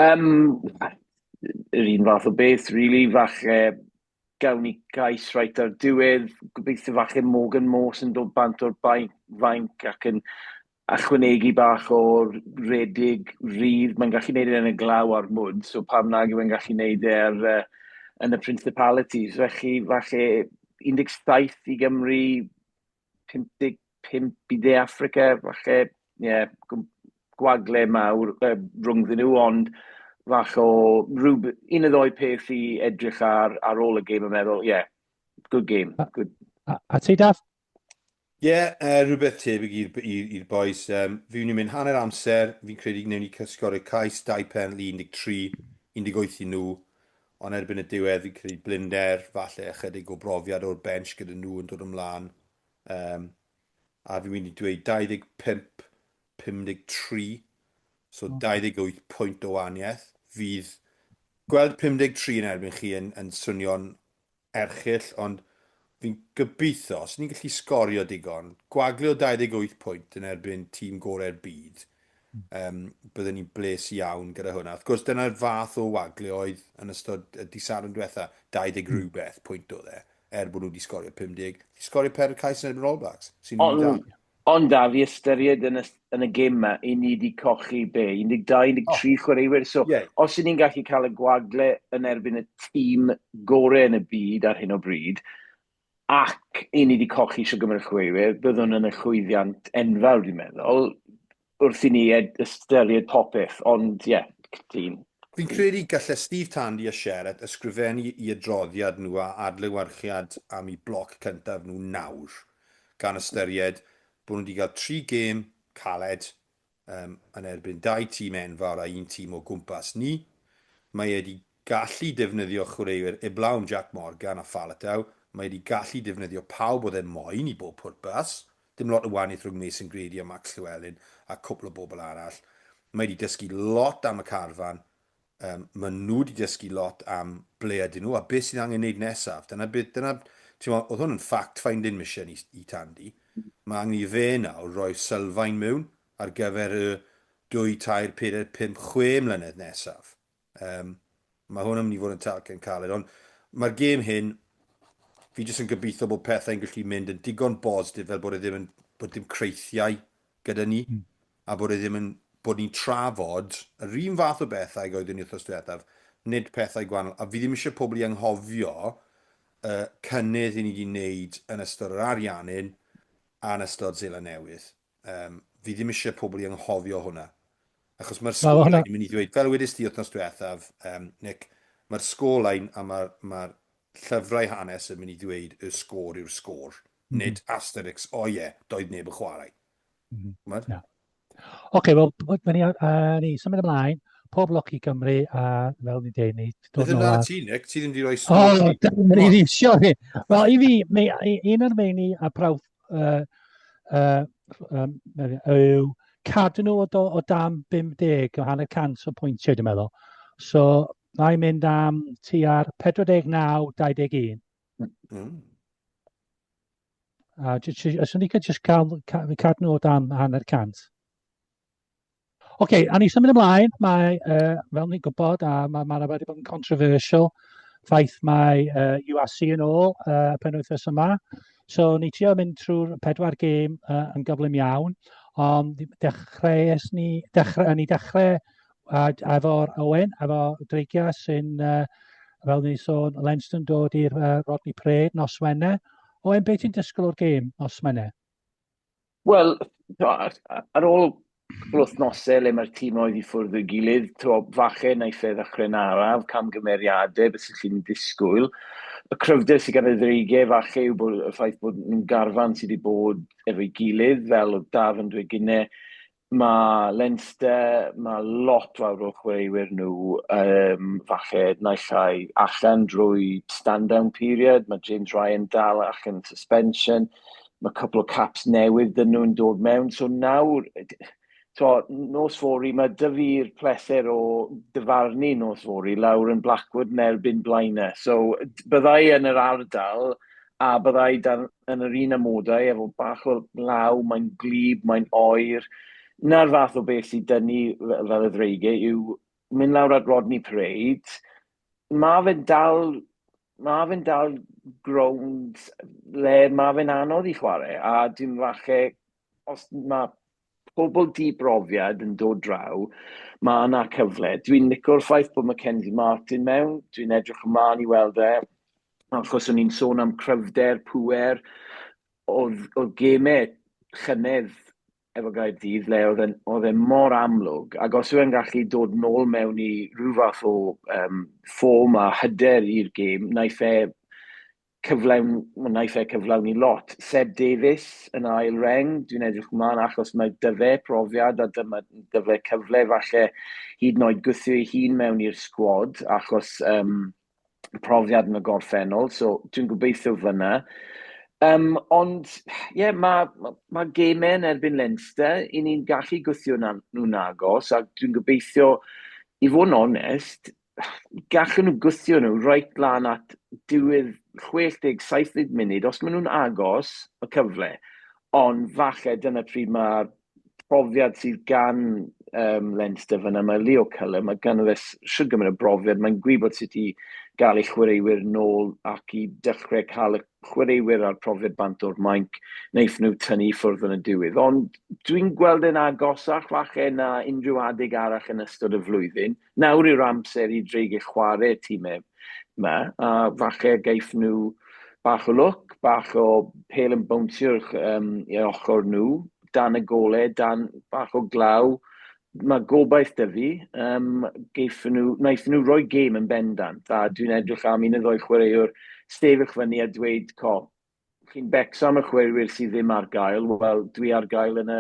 Um, yr un fath o beth, really. Falle gawn ni gais reit ar diwedd. Gobeithio falle Morgan Morse yn dod bant o'r fainc ac yn ychwanegu bach o'r redig rhydd. Mae'n gallu gwneud e yn y glaw a'r mwd, so pam nag yw e'n gallu gwneud e ar, uh, yn y Principalities. Felly, falle 17 i Gymru, 55 i Dde Affrica, falle, ie, yeah, gwagle mawr uh, rhwngddyn nhw, ond fach o rhyw, un o ddoi peth i edrych ar, ar ôl y gêm a meddwl, ie, yeah, good game. Good. A, a ti, Daf? Ie, yeah, uh, rhywbeth tebyg i'r boys. Um, fi wni'n mynd hanner amser, fi'n credu gwnewn ni sgorio cais, 2 pen, 13, 18 i nhw. Ond erbyn y diwedd, fi'n credu blinder, falle ychydig o brofiad o'r bench gyda nhw yn dod ymlaen. Um, a fi'n mynd i dweud 25, 53, so 28 pwynt o wahaniaeth. Fydd gweld 53 yn erbyn chi yn, yn swnio'n erchyll, ond fi'n gobeithio, os ni'n gallu sgorio digon, gwaglio 28 pwynt yn erbyn tîm gorau'r byd, um, byddwn ni'n bles iawn gyda hwnna. Wrth gwrs, dyna'r fath o waglio oedd yn ystod y dydd Sadwrn diwetha, 20 hmm. rhywbeth pwynt oedd e, er bod nhw wedi sgorio 50. Wedi sgorio per cais yn erbyn All Blacks, sy'n ond, da. Ond da, fi ystyried yn y, yn y gêm yma, i ni wedi cochi be, 12, 13 oh. chwaraewyr. So, yeah. os i ni'n gallu cael y gwagle yn erbyn y tîm gorau yn y byd ar hyn o bryd, ac i ni wedi cochi eisiau gymryd chwaraewyr, byddwn yn y llwyddiant enfawr, dwi'n meddwl, wrth i ni ystyried popeth, ond ie, yeah, cytun. Fi'n credu gallai Steve Tandy a Sherratt ysgrifennu i adroddiad nhw a adlewyrchiad am eu bloc cyntaf nhw nawr, gan ystyried bod nhw wedi cael tri gêm caled um, yn erbyn dau tîm enfawr a un tîm o gwmpas ni. Mae e wedi gallu defnyddio chwaraewyr eblaw am Jac Morgan a Faletau, mae e 'di gallu defnyddio pawb oedd e moyn i bob pwrpas, dim lot o wahaniaeth rhwng Mason Grady a Max Llewellyn a cwpl o bobl arall. Mae 'di dysgu lot am y carfan, um, maen nhw 'di dysgu lot am ble ydyn nhw a beth sydd angen wneud nesaf. Dyna beth, dyna, ti'n meddwl, oedd hwn yn fact-finding mission i, i Tandy. Mae angen i fe nawr roi sylfaen mewn ar gyfer y 2, 3, 4, 5, 6 mlynedd nesaf. Um, mae hwn yn mynd i fod yn talcen caled, ond mae'r gêm hyn, fi jyst yn gobeithio bod pethau'n gallu mynd yn digon bositif fel bod e ddim yn, bod dim creithiau gyda ni, a bod e ddim yn, bod ni'n trafod yr un fath o bethau ag oeddwn ni wythnos diwethaf, nid pethau gwahanol. A fi ddim eisiau pobl i anghofio y cynnydd i ni wedi wneud yn ystod yr Ariannin a yn ystod Seland Newydd. Um, fi ddim eisiau pobl i anghofio hwnna. Achos mae'r well, scoreline yn mynd i ddweud, fel wedys ti wythnos diwethaf, um, Nick, mae'r scoreline a mae'r ma llyfrau hanes yn mynd i ddweud y sgôr yw'r sgôr, mm -hmm. nid asterix, o oh, ie, yeah, doedd neb yn chwarae. Mm. Yeah. Oce, okay, wel, mae ni, ni symud ymlaen. Pob lwc i Gymru, a fel ni'n dweud, ni dod nôl ar... ti, Nick, ti ddim wedi rhoi sgôr. O, dyna ni ddim sio ni. Wel, i fi, mi, un o'r meini a prawf yw cadw nhw o, do, o dan 50, o hanner cant o pwyntiau, dwi'n meddwl. So, na i'n mynd am tua'r 49, 21. A os o'n i'n just cael, cadw nhw o dan hanner cant. Oce, okay, a ni symud ymlaen, mae, uh, fel ni'n gwybod, a mae ma wedi bod yn controversial, ffaith mae uh, URC yn ôl uh, penwythnos yma. So ni trio mynd trwy'r pedwar gêm uh, yn gyflym iawn, ond dechreuais ni, dechrau, ni dechrau uh, efo'r Owen, efo Dreigiau sy'n, uh, fel ni'n sôn, Leinster yn dod i'r uh, Rodney Parade nos Wener. Owen, beth ti'n disgwyl o'r gêm nos Wener? Wel, ar ôl cwpl o wythnosau le mae'r tîm oedd i ffwrdd o'i gilydd, to, falle wnaeth e ddechrau'n araf, camgymeriadau, beth sy'n chi'n disgwyl. Y cryfder sydd gan y ddreigiau falle yw bod, y ffaith bod nhw'n garfan sydd wedi bod efo'i gilydd, fel oedd Daf yn dweud gynnau, Mae Leinster, mae lot fawr o chwaraewyr nhw falle naill ai allan drwy stand-down period, mae James Ryan dal allan suspension, mae cwpl o caps newydd dyn nhw'n dod mewn, so nawr, to, nos fory, mae 'da fi'r pleser o dyfarnu nos fory lawr yn Blackwood yn erbyn Blaenau, so byddai yn yr ardal a byddai dan, yn yr un amodau efo bach o law, mae'n gwlyb, mae'n oer. 'Na'r fath o beth sydd 'da ni fel y Ddreigiau yw mynd lawr at Rodney Parade. Mae fe'n dal, mae fe'n dal grownd le mae fe'n anodd i chwarae, a dim falle, os mae pobl di-brofiad yn dod draw, mae yna cyfle. Dwi'n licio'r ffaith bod Mackenzie Martin mewn, dwi'n edrych ymlaen i weld e, achos o'n i'n sôn am cryfder, pŵer, oedd, oedd gemau llynedd efo Gaerdydd le oedd e'n oedd e mor amlwg, ac os yw e'n gallu dod nôl mewn i rhyw fath o um, form a hyder i'r gêm, wnaeth e cyflawn, wnaeth e cyflawni lot. Seb Davies yn ail reng, dwi'n edrych ymlaen achos mae 'da fe profiad a dyma 'da fe cyfle falle hyd yn oed gwthio ei hun mewn i'r sgwad achos um, profiad yn y gorffennol, so dwi'n gobeithio fyna. Ond, ie, yeah, mae ma, ma gemau yn erbyn Leinster, i ni'n gallu gwthio nhw'n agos, a dwi'n gobeithio, i fod yn onest, gallen nhw gwthio nhw reit lan at diwedd 60-70 munud, os maen nhw'n agos, y cyfle. Ond falle dyna pryd mae'r profiad sydd gan um, Leinster fyna, mae Leo Cullum, mae ganddo fe shwd gymaint o brofiad, mae'n gwybod sut i gael ei chwaraewyr nôl ac i dechrau cael y chwaraewyr a'r profiad bant o'r mainc, wneith nhw tynnu i ffwrdd yn y diwedd. Ond dwi'n gweld e'n agosach falle na unrhyw adeg arall yn ystod y flwyddyn. Nawr yw'r amser i Dreigiau chwarae tîmau 'ma, a falle geiff nhw bach o lwc, bach o pêl yn bownsio i'r ochr nhw, dan y golau, dan bach o glaw. Mae gobaith 'da fi, geiff nhw, wnaeth nhw roi gêm yn bendant, a dwi'n edrych am un neu ddou chwaraewr sefyll fyny a dweud, co, chi'n becso am y chwaraewyr sydd ddim ar gael, wel, dwi ar gael yn y,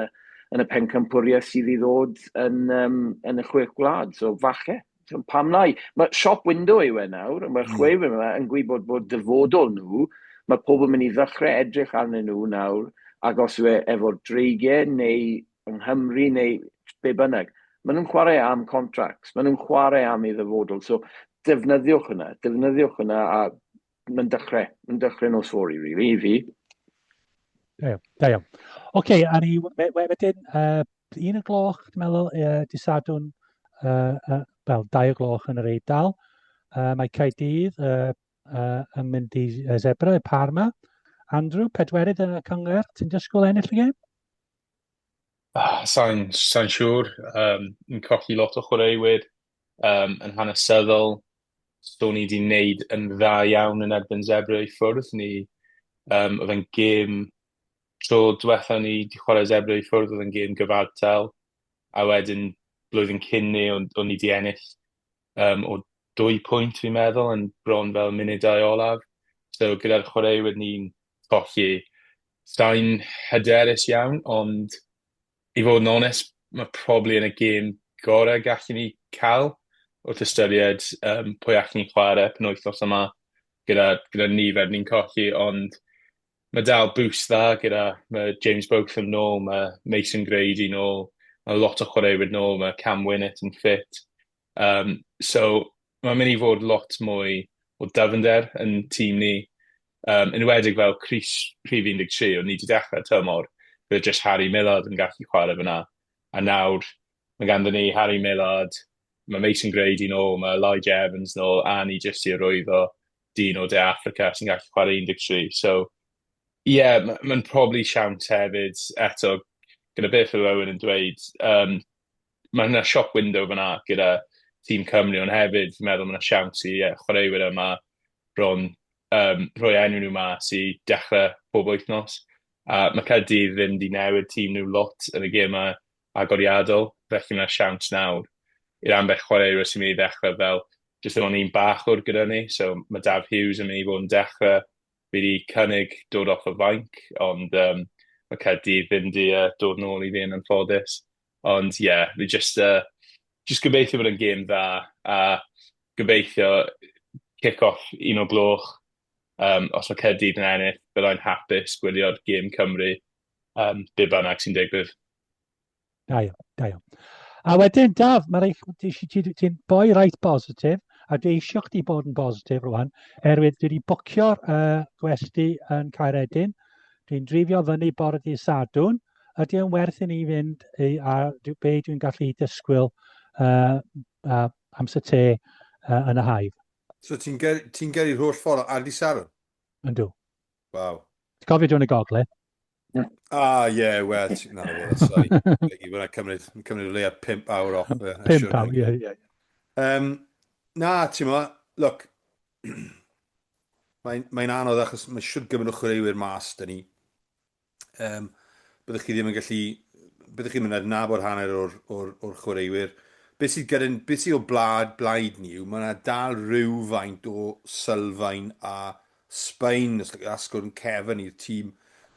yn y pencampwriaeth sydd i ddod yn, um, yn y chwech gwlad, so falle. Pam lai? Mae shop window yw e nawr, mae'r chwaraewyr yma yn gwybod bod dyfodol nhw, mae pobl yn mynd i ddechrau edrych arnyn nhw nawr, ac os yw e efo'r Dreigiau neu yng Nghymru neu be bynnag, maen nhw'n chwarae am contracts, maen nhw'n chwarae am ei ddyfodol, so defnyddiwch hwnna, defnyddiwch hwnna a mae'n dechrau, mae'n dechrau nos fory, really, i fi. Da iawn, da iawn. Oce, okay, a ni wedyn, 1 y gloch, dwi'n meddwl, dydd Sadwrn, uh, wel, 2 y gloch yn yr Eidal. Mae Caerdydd yn mynd i Zebra, i Parma. Andrew, pedwerydd yn y cyngor, ti'n disgwyl ennill y gêm? Ah, sa'n sa siŵr. Ni'n colli lot o chwaraewyr yn hanesyddol. So ni wedi wneud yn dda iawn yn erbyn Zebre i ffwrdd. Ni, oedd e'n gêm tro diwetha ni wedi chwarae Zebre i ffwrdd, oedd e'n gêm gyfartal. A wedyn blwyddyn cyn ni, o'n, o'n ni wedi ennill o 2 pwynt fi'n meddwl, yn bron fel munudau olaf. So gyda'r chwaraewyr ni'n colli, sa'n hyderus iawn, ond I fod yn onest, mae probably yn y gêm gorau gallen ni cael wrth ystyried um, pwy allen ni chwarae penwythnos yma gyda, gyda nifer ni'n colli, ond mae dal boost dda gyda mae James Botham nôl, mae Mason Grady nôl, mae lot o chwaraewyr nôl, mae Cam Winnett yn ffit. Um, so mae'n mynd i fod lot mwy o dyfnder yn tîm ni. Um, enwedig fel crys rhif 13, o'n ni wedi dechrau tymor, gyda just Harry Millard yn gallu chwarae fyna. A nawr, mae ganddo ni Harry Millard, mae Mason Grady nôl, mae Elijah Evans nôl, a ni jyst i arwyddo dyn o De Affrica sy'n gallu chwarae 13. So, ie, yeah, mae'n ma probably siawns hefyd, eto, gyda beth oedd Owen yn dweud, um, mae yna shop window fyna gyda tîm Cymru, ond hefyd fi'n meddwl mae yna siawns i yeah, chwaraewyr yma bron um, rhoi enw nhw mas i dechrau pob wythnos. A mae Caerdydd ddim wedi newid tîm nhw lot yn y gemau agoriadol, felly mae yna siawns nawr i'r ambell chwaraewyr sy'n mynd i ddechrau fel jyst ddim ond un bachwr gyda ni, so mae Daf Hughes yn mynd i fod yn dechrau. Fi wedi cynnig dod off y fainc, ond um, mae Caerdydd ddim wedi uh, dod nôl i fi yn anffodus. Ond ie, yeah, fi just, uh, just gobeithio bod yn gêm dda a gobeithio kick-off un o gloch. Um, os mae Caerdydd yn ennill, byddai'n hapus gwylio'r gêm Cymru, um, be bynnag sy'n digwydd. Da iawn, da iawn. A wedyn, Daf, mae rhaid, ti'n ti, ti, ti boi reit bositif, a dwi eisiau chdi bod yn bositif rwan, erwydd dwi wedi bwcio'r uh, gwesty yn Caeredin, dwi'n drifio fyny bore dydd Sadwrn, ydy o'n werth i ni fynd i, a be dwi'n gallu disgwyl uh, uh, amser te uh, yn y haif. So ti'n ger, ti gyrru'r holl ffordd ar di Sadwrn? Yndw. Waw. Ti'n cofio dwi'n y gogledd? Ah, ie, yeah, wel, na, well, sorry. Mae'n cymryd, cymryd o leia 5 awr off. 5 awr, ie, ie. Um, na, ti'n mo, look, mae'n mae anodd achos mae siwr gymaint o chwaraewyr mas dyn ni. Um, byddwch chi ddim yn gallu... Byddwch chi'n mynd adnabod hanner o'r, or, or chwaraewyr. Beth sydd, gyda, beth sydd o blad, blaid ni yw, mae yna dal rhywfaint o sylfaen a Sbaen, os asgwrn cefn i'r tîm.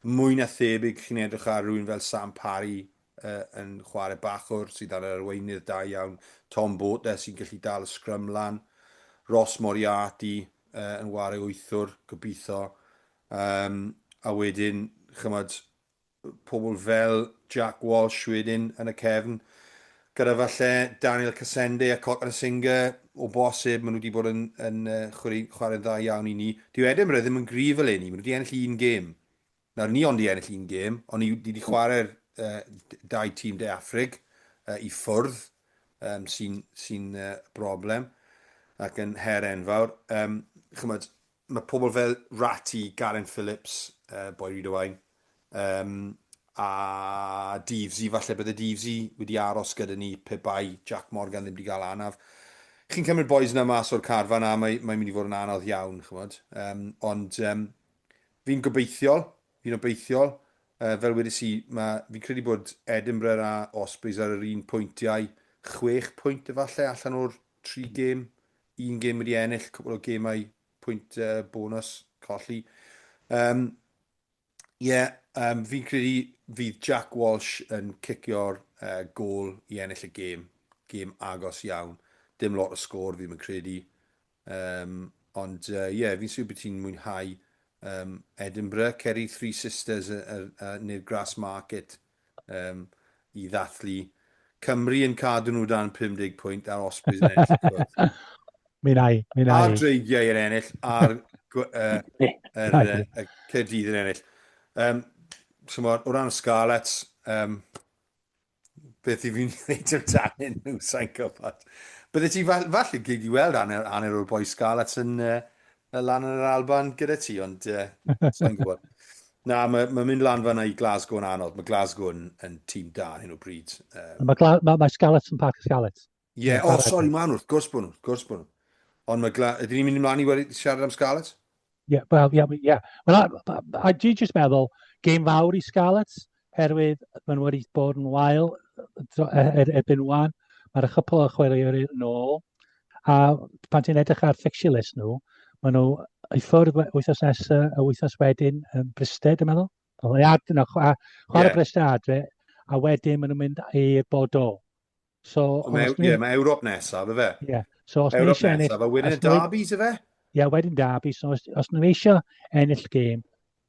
Mwy na thebyg, chi'n edrych ar rhywun fel Sam Parry uh, yn chwarae bachwr sydd ar yr arweinydd da iawn, Tom Bote sy'n gallu dal y sgrym lan, Ross Moriarty uh, yn ware wythwr, gobeithio. Um, a wedyn, chymod, pobl fel Jack Walsh wedyn yn y cefn, gyda falle Daniel Cassende a Cokanasiga, o bosib, maen nhw wedi bod yn, yn uh, chwarae'n dda iawn i ni. Dyw Edinburgh ddim yn gryf eleni, maen nhw wedi ennill un gêm. Nawr, ni ond i ennill un gêm, ond ni wedi chwarae'r uh, dau tîm De Affrig uh, i ffwrdd, um, sy'n sy uh, broblem ac yn her enfawr. Um, chymod, mae pobl fel Ratty, Garen Phillips, uh, boi Rhyd-y-waun, um, a Deavesy, falle bydde Deavesy wedi aros gyda ni pe bai Jack Morgan ddim wedi cael anaf. Chi'n cymryd boys yna mas o'r carfan a mae, mae'n mynd i fod yn anodd iawn, chymod. Um, ond um, fi'n gobeithiol, fi'n obeithiol, uh, fel wedes i, mae, fi'n credu bod Edinburgh a Ospreys ar yr un pwyntiau, chwech pwynt efallai allan o'r tri gêm un gêm wedi ennill, cwpl o gemau pwynt uh, bonus colli. Um, yeah, um, fi'n credu fydd Jack Walsh yn cicio'r uh, gol i ennill y gêm. Gêm agos iawn. Dim lot o sgôr fi'n credu. Um, ond ie, uh, yeah, fi'n siŵr bod ti'n mwynhau um, Edinburgh, Kerry Three Sisters uh, uh, uh, neu'r Grass Market um, i ddathlu Cymru yn cadw nhw dan 50 pwynt a'r Ospreys yn ennill y cwrdd. Mi na i, mi na i. A'r Dreigiau yn ennill, a'r uh, er, uh, Caerdydd yn ennill. Um, so, o ran Scarlets, um, beth i fi'n gwneud amdanyn nhw, sa'n gwybod. Bydde ti falle gei di weld hanner, hanner o'r boi Scarlets yn, uh, lan yn yr Alban gyda ti, ond uh, sa'n gwybod. Na, mae, mae mynd lan fanna i Glasgow yn anodd. Mae Glasgow yn, yn tîm da ar hyn o bryd. Um, mae, mae, mae Scarlets yn Parc y Scarlets. Ie, yeah, oh, sori, maen nhw, wrth gwrs bod nhw, wrth gwrs bod nhw. Ond mae Gla... Ydyn ni'n mynd ymlaen i wedi siarad am Scarlets? Ie, yeah, wel, ie, yeah, yeah. Wel, a, a, a dwi jyst meddwl, game fawr i Scarlets, herwydd maen nhw wedi bod yn wael er, er, erbyn wan. Mae'r chwpl o chwaraewyr yn ôl. A pan ti'n edrych ar fixture list nhw, maen nhw i ffwrdd wythnos nesaf, y wythnos wedyn, yn Bryste, dwi'n meddwl. O, ad, no, chwarae yeah. Bryste adre, a wedyn maen nhw'n mynd i'r Bordeaux. So, so mae, yeah, mae Ewrop nesaf, efe? Ie. Yeah. So, os Ewrop nesaf, ennill, a wedyn y Derbies, efe? Ie, yeah, wedyn Derby. So, os, os nhw eisiau ennill gêm,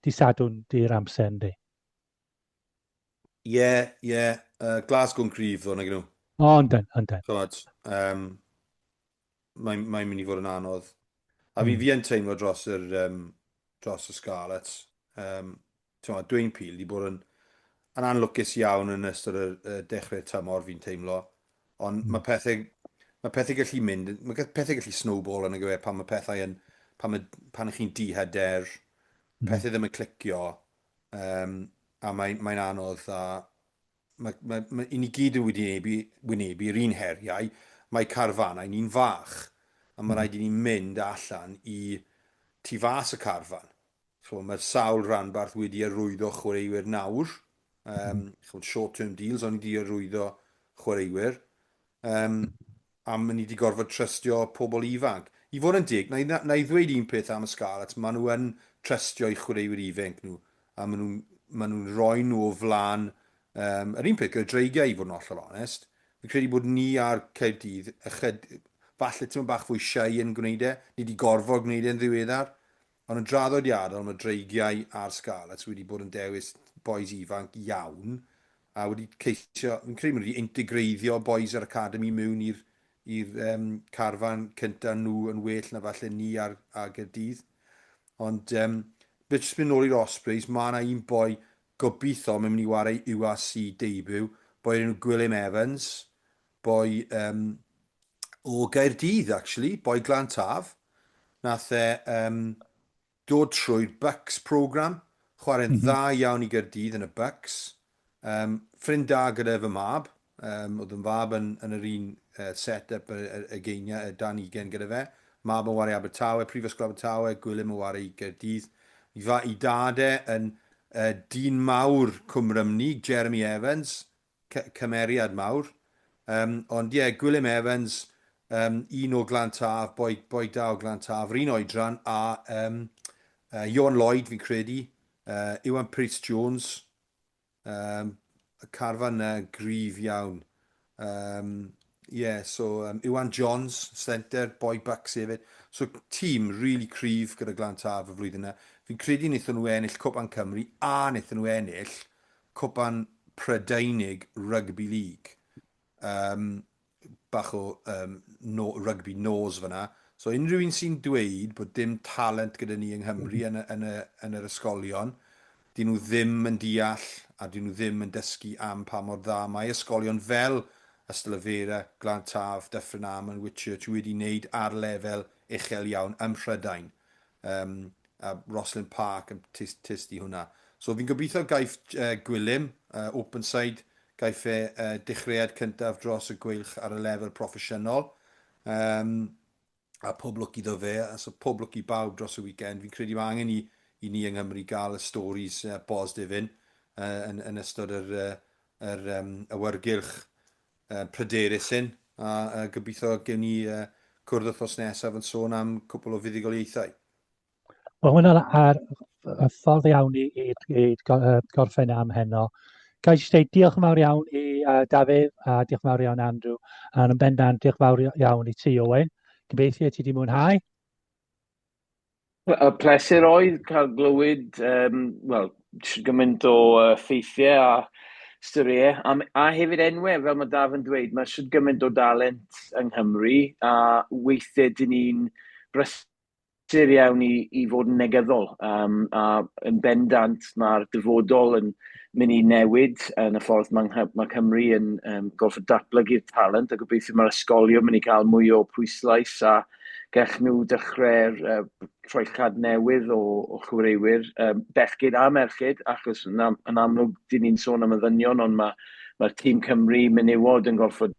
di Sadwrn di'r amser, yndi? Ie, yeah, ie. Yeah. Glasgow'n cryf, ddo, nag nhw? O, yndyn, yndyn. Chymod, um, mae'n mae mynd i fod yn anodd. A fi, fi yn teimlo dros yr, um, dros y Scarlets. Um, T'mod, Dwayne Peel wedi bod yn, yn anlwcus iawn yn ystod y, y dechrau tymor fi'n teimlo. Ond mm. mae pethau, mae pethau gallu mynd, mae pethau gallu snowball yn y gyfer pan mae pethau yn, pan, mae, pan chi'n dihyder, mm. pethau ddim yn clicio, um, a mae'n mae anodd a mae, mae, mae, i ni gyd yn wedi wynebu, wynebu'r un heriau, mae carfanau ni'n fach, a mae mm. rhaid i ni mynd allan i tu fas y carfan. Chimod, mae sawl rhanbarth wedi arwyddo chwaraewyr nawr. Um, chimod, short-term deals, ond ni wedi arwyddo chwaraewyr. Um, a maen ni wedi gorfod trystio pobl ifanc. I fod yn deg, na, na, na i ddweud un peth am y Scarlets, maen nhw yn trystio eu chwaraewyr ifanc nhw, a maen nhw'n maen nhw'n rhoi nhw o flaen um, yr un peth gyda Dreigiau, i fod yn hollol onest. Fi'n credu bod ni a'r Caerdydd ychydig, falle tipyn bach fwy shy yn gwneud e, ni wedi gorfod gwneud e'n ddiweddar, Ond yn draddodiadol mae Dreigiau a'r Scarlets wedi bod yn dewis bois ifanc iawn a wedi ceisio, fi'n credu maen nhw wedi integreiddio bois yr academi mewn i'r i'r um, carfan cynta nhw yn well na falle ni ar, ar Gaerdydd. Ond um, beth jyst mynd nôl i'r Ospreys, mae yna un boi gobeithio mae'n mynd i wario URC debut, boi o'r enw Gwilym Evans, boi um, o Gaerdydd, actually, boi Glan Taf. Nath e um, dod trwy'r Bucks program, chwarae'n mm -hmm. dda iawn i Gaerdydd yn y Bucks. Um, ffrind da gyda fy mab, um, oedd yn fab yn, yn yr un uh, set-up y, y, y geiniau, y dan ugen gyda fe. Mab yn wario Abertawe, Prifysgol Abertawe, Gwilym yn wario i Gaerdydd. I, fa, i dad e yn uh, dyn mawr Cwm Rymni, Jeremy Evans, cymeriad mawr. Um, ond ie, yeah, Gwilym Evans, um, un o Glan Taf, boi, boi da o Glan Taf, yr un oedran, a um, uh, Iwan Lloyd fi'n credu, uh, Iwan Pryce Jones, um, y carfan na gryf iawn. Um, yeah, so um, Iwan Johns, centre, boi Bucks hefyd. So tîm really cryf gyda Glan Taf y flwyddyn yna. Fi'n credu wnaethon nhw ennill Cwpan Cymru a wnaethon nhw ennill Cwpan Prydeinig Rugby League. Um, bach o um, no, rugby nose fyna. So unrhyw un sy'n dweud bod dim talent gyda ni yng Nghymru yn, y, yn, y, yn yr ysgolion, dyn nhw ddim yn deall a dyn nhw ddim yn dysgu am pa mor dda mae ysgolion fel Ystalyfera, Glan Taf, Dyffryn Aman, Whitchurch wedi wneud ar lefel uchel iawn ym Mhrydain. Um, a Rosslyn Park yn tyst, tyst i hwnna. So fi'n gobeithio gaiff uh, Gwilym, uh, Openside, gaiff e uh, dechreuad cyntaf dros y gweilch ar y lefel proffesiynol. Um, a pob lwc iddo fe, a so pob lwc i bawb dros y weekend. Fi'n credu mae angen i, i ni yng Nghymru gael y stories uh, positif hyn uh, yn, yn ystod yr, uh, yr um, awyrgylch uh, pryderus hyn, a uh, gobeithio gewn ni uh, cwrdd wythnos nesaf yn sôn am cwpl o fuddugoliaethau. Wel, hwnna ar y ffordd iawn i, i, i gorffen am heno. Ga i jyst dweud diolch yn fawr iawn i uh, Dafydd a diolch yn fawr iawn Andrew. A yn bendant, diolch yn fawr iawn i ti, Owen. Gobeithio ti wedi mwynhau. Y pleser oedd cael glywed, um, wel, gymaint o uh, ffeithiau a storïau, a, a hefyd enwau, fel mae Daf yn dweud, mae sydd gymaint o dalent yng Nghymru, a weithiau dyn ni'n brysur iawn i, i fod yn negyddol, um, a yn bendant mae'r dyfodol yn mynd i newid yn y ffordd mae, mae Cymru yn um, gorfod datblygu'r talent, a gobeithio mae'r ysgolion mynd i cael mwy o pwyslais a gall nhw dechrau'r uh, troellad newydd o, o chwaraewyr, um, bechgyn a merched, achos yn, am, yn amlwg dyn ni'n sôn am y ddynion, ond mae'r mae tîm Cymru menywod yn gorfod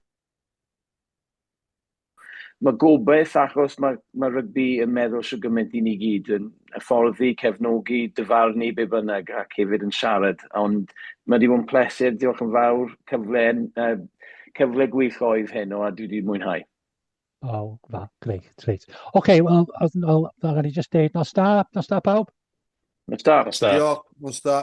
Mae gobaith achos mae, mae rygbi yn meddwl shwt gymaint i ni gyd yn hyfforddi, cefnogi, dyfarnu, be bynnag, ac hefyd yn siarad. Ond mae wedi bod yn pleser, diolch yn fawr, cyfle, uh, cyfle gwych oedd heno a dwi wedi mwynhau. O, oh, fa, greit, greit. Oce, okay, wel, wel, wel, ni just deud nos da, nos da pawb. Nos da. Nos da. Diolch, nos da.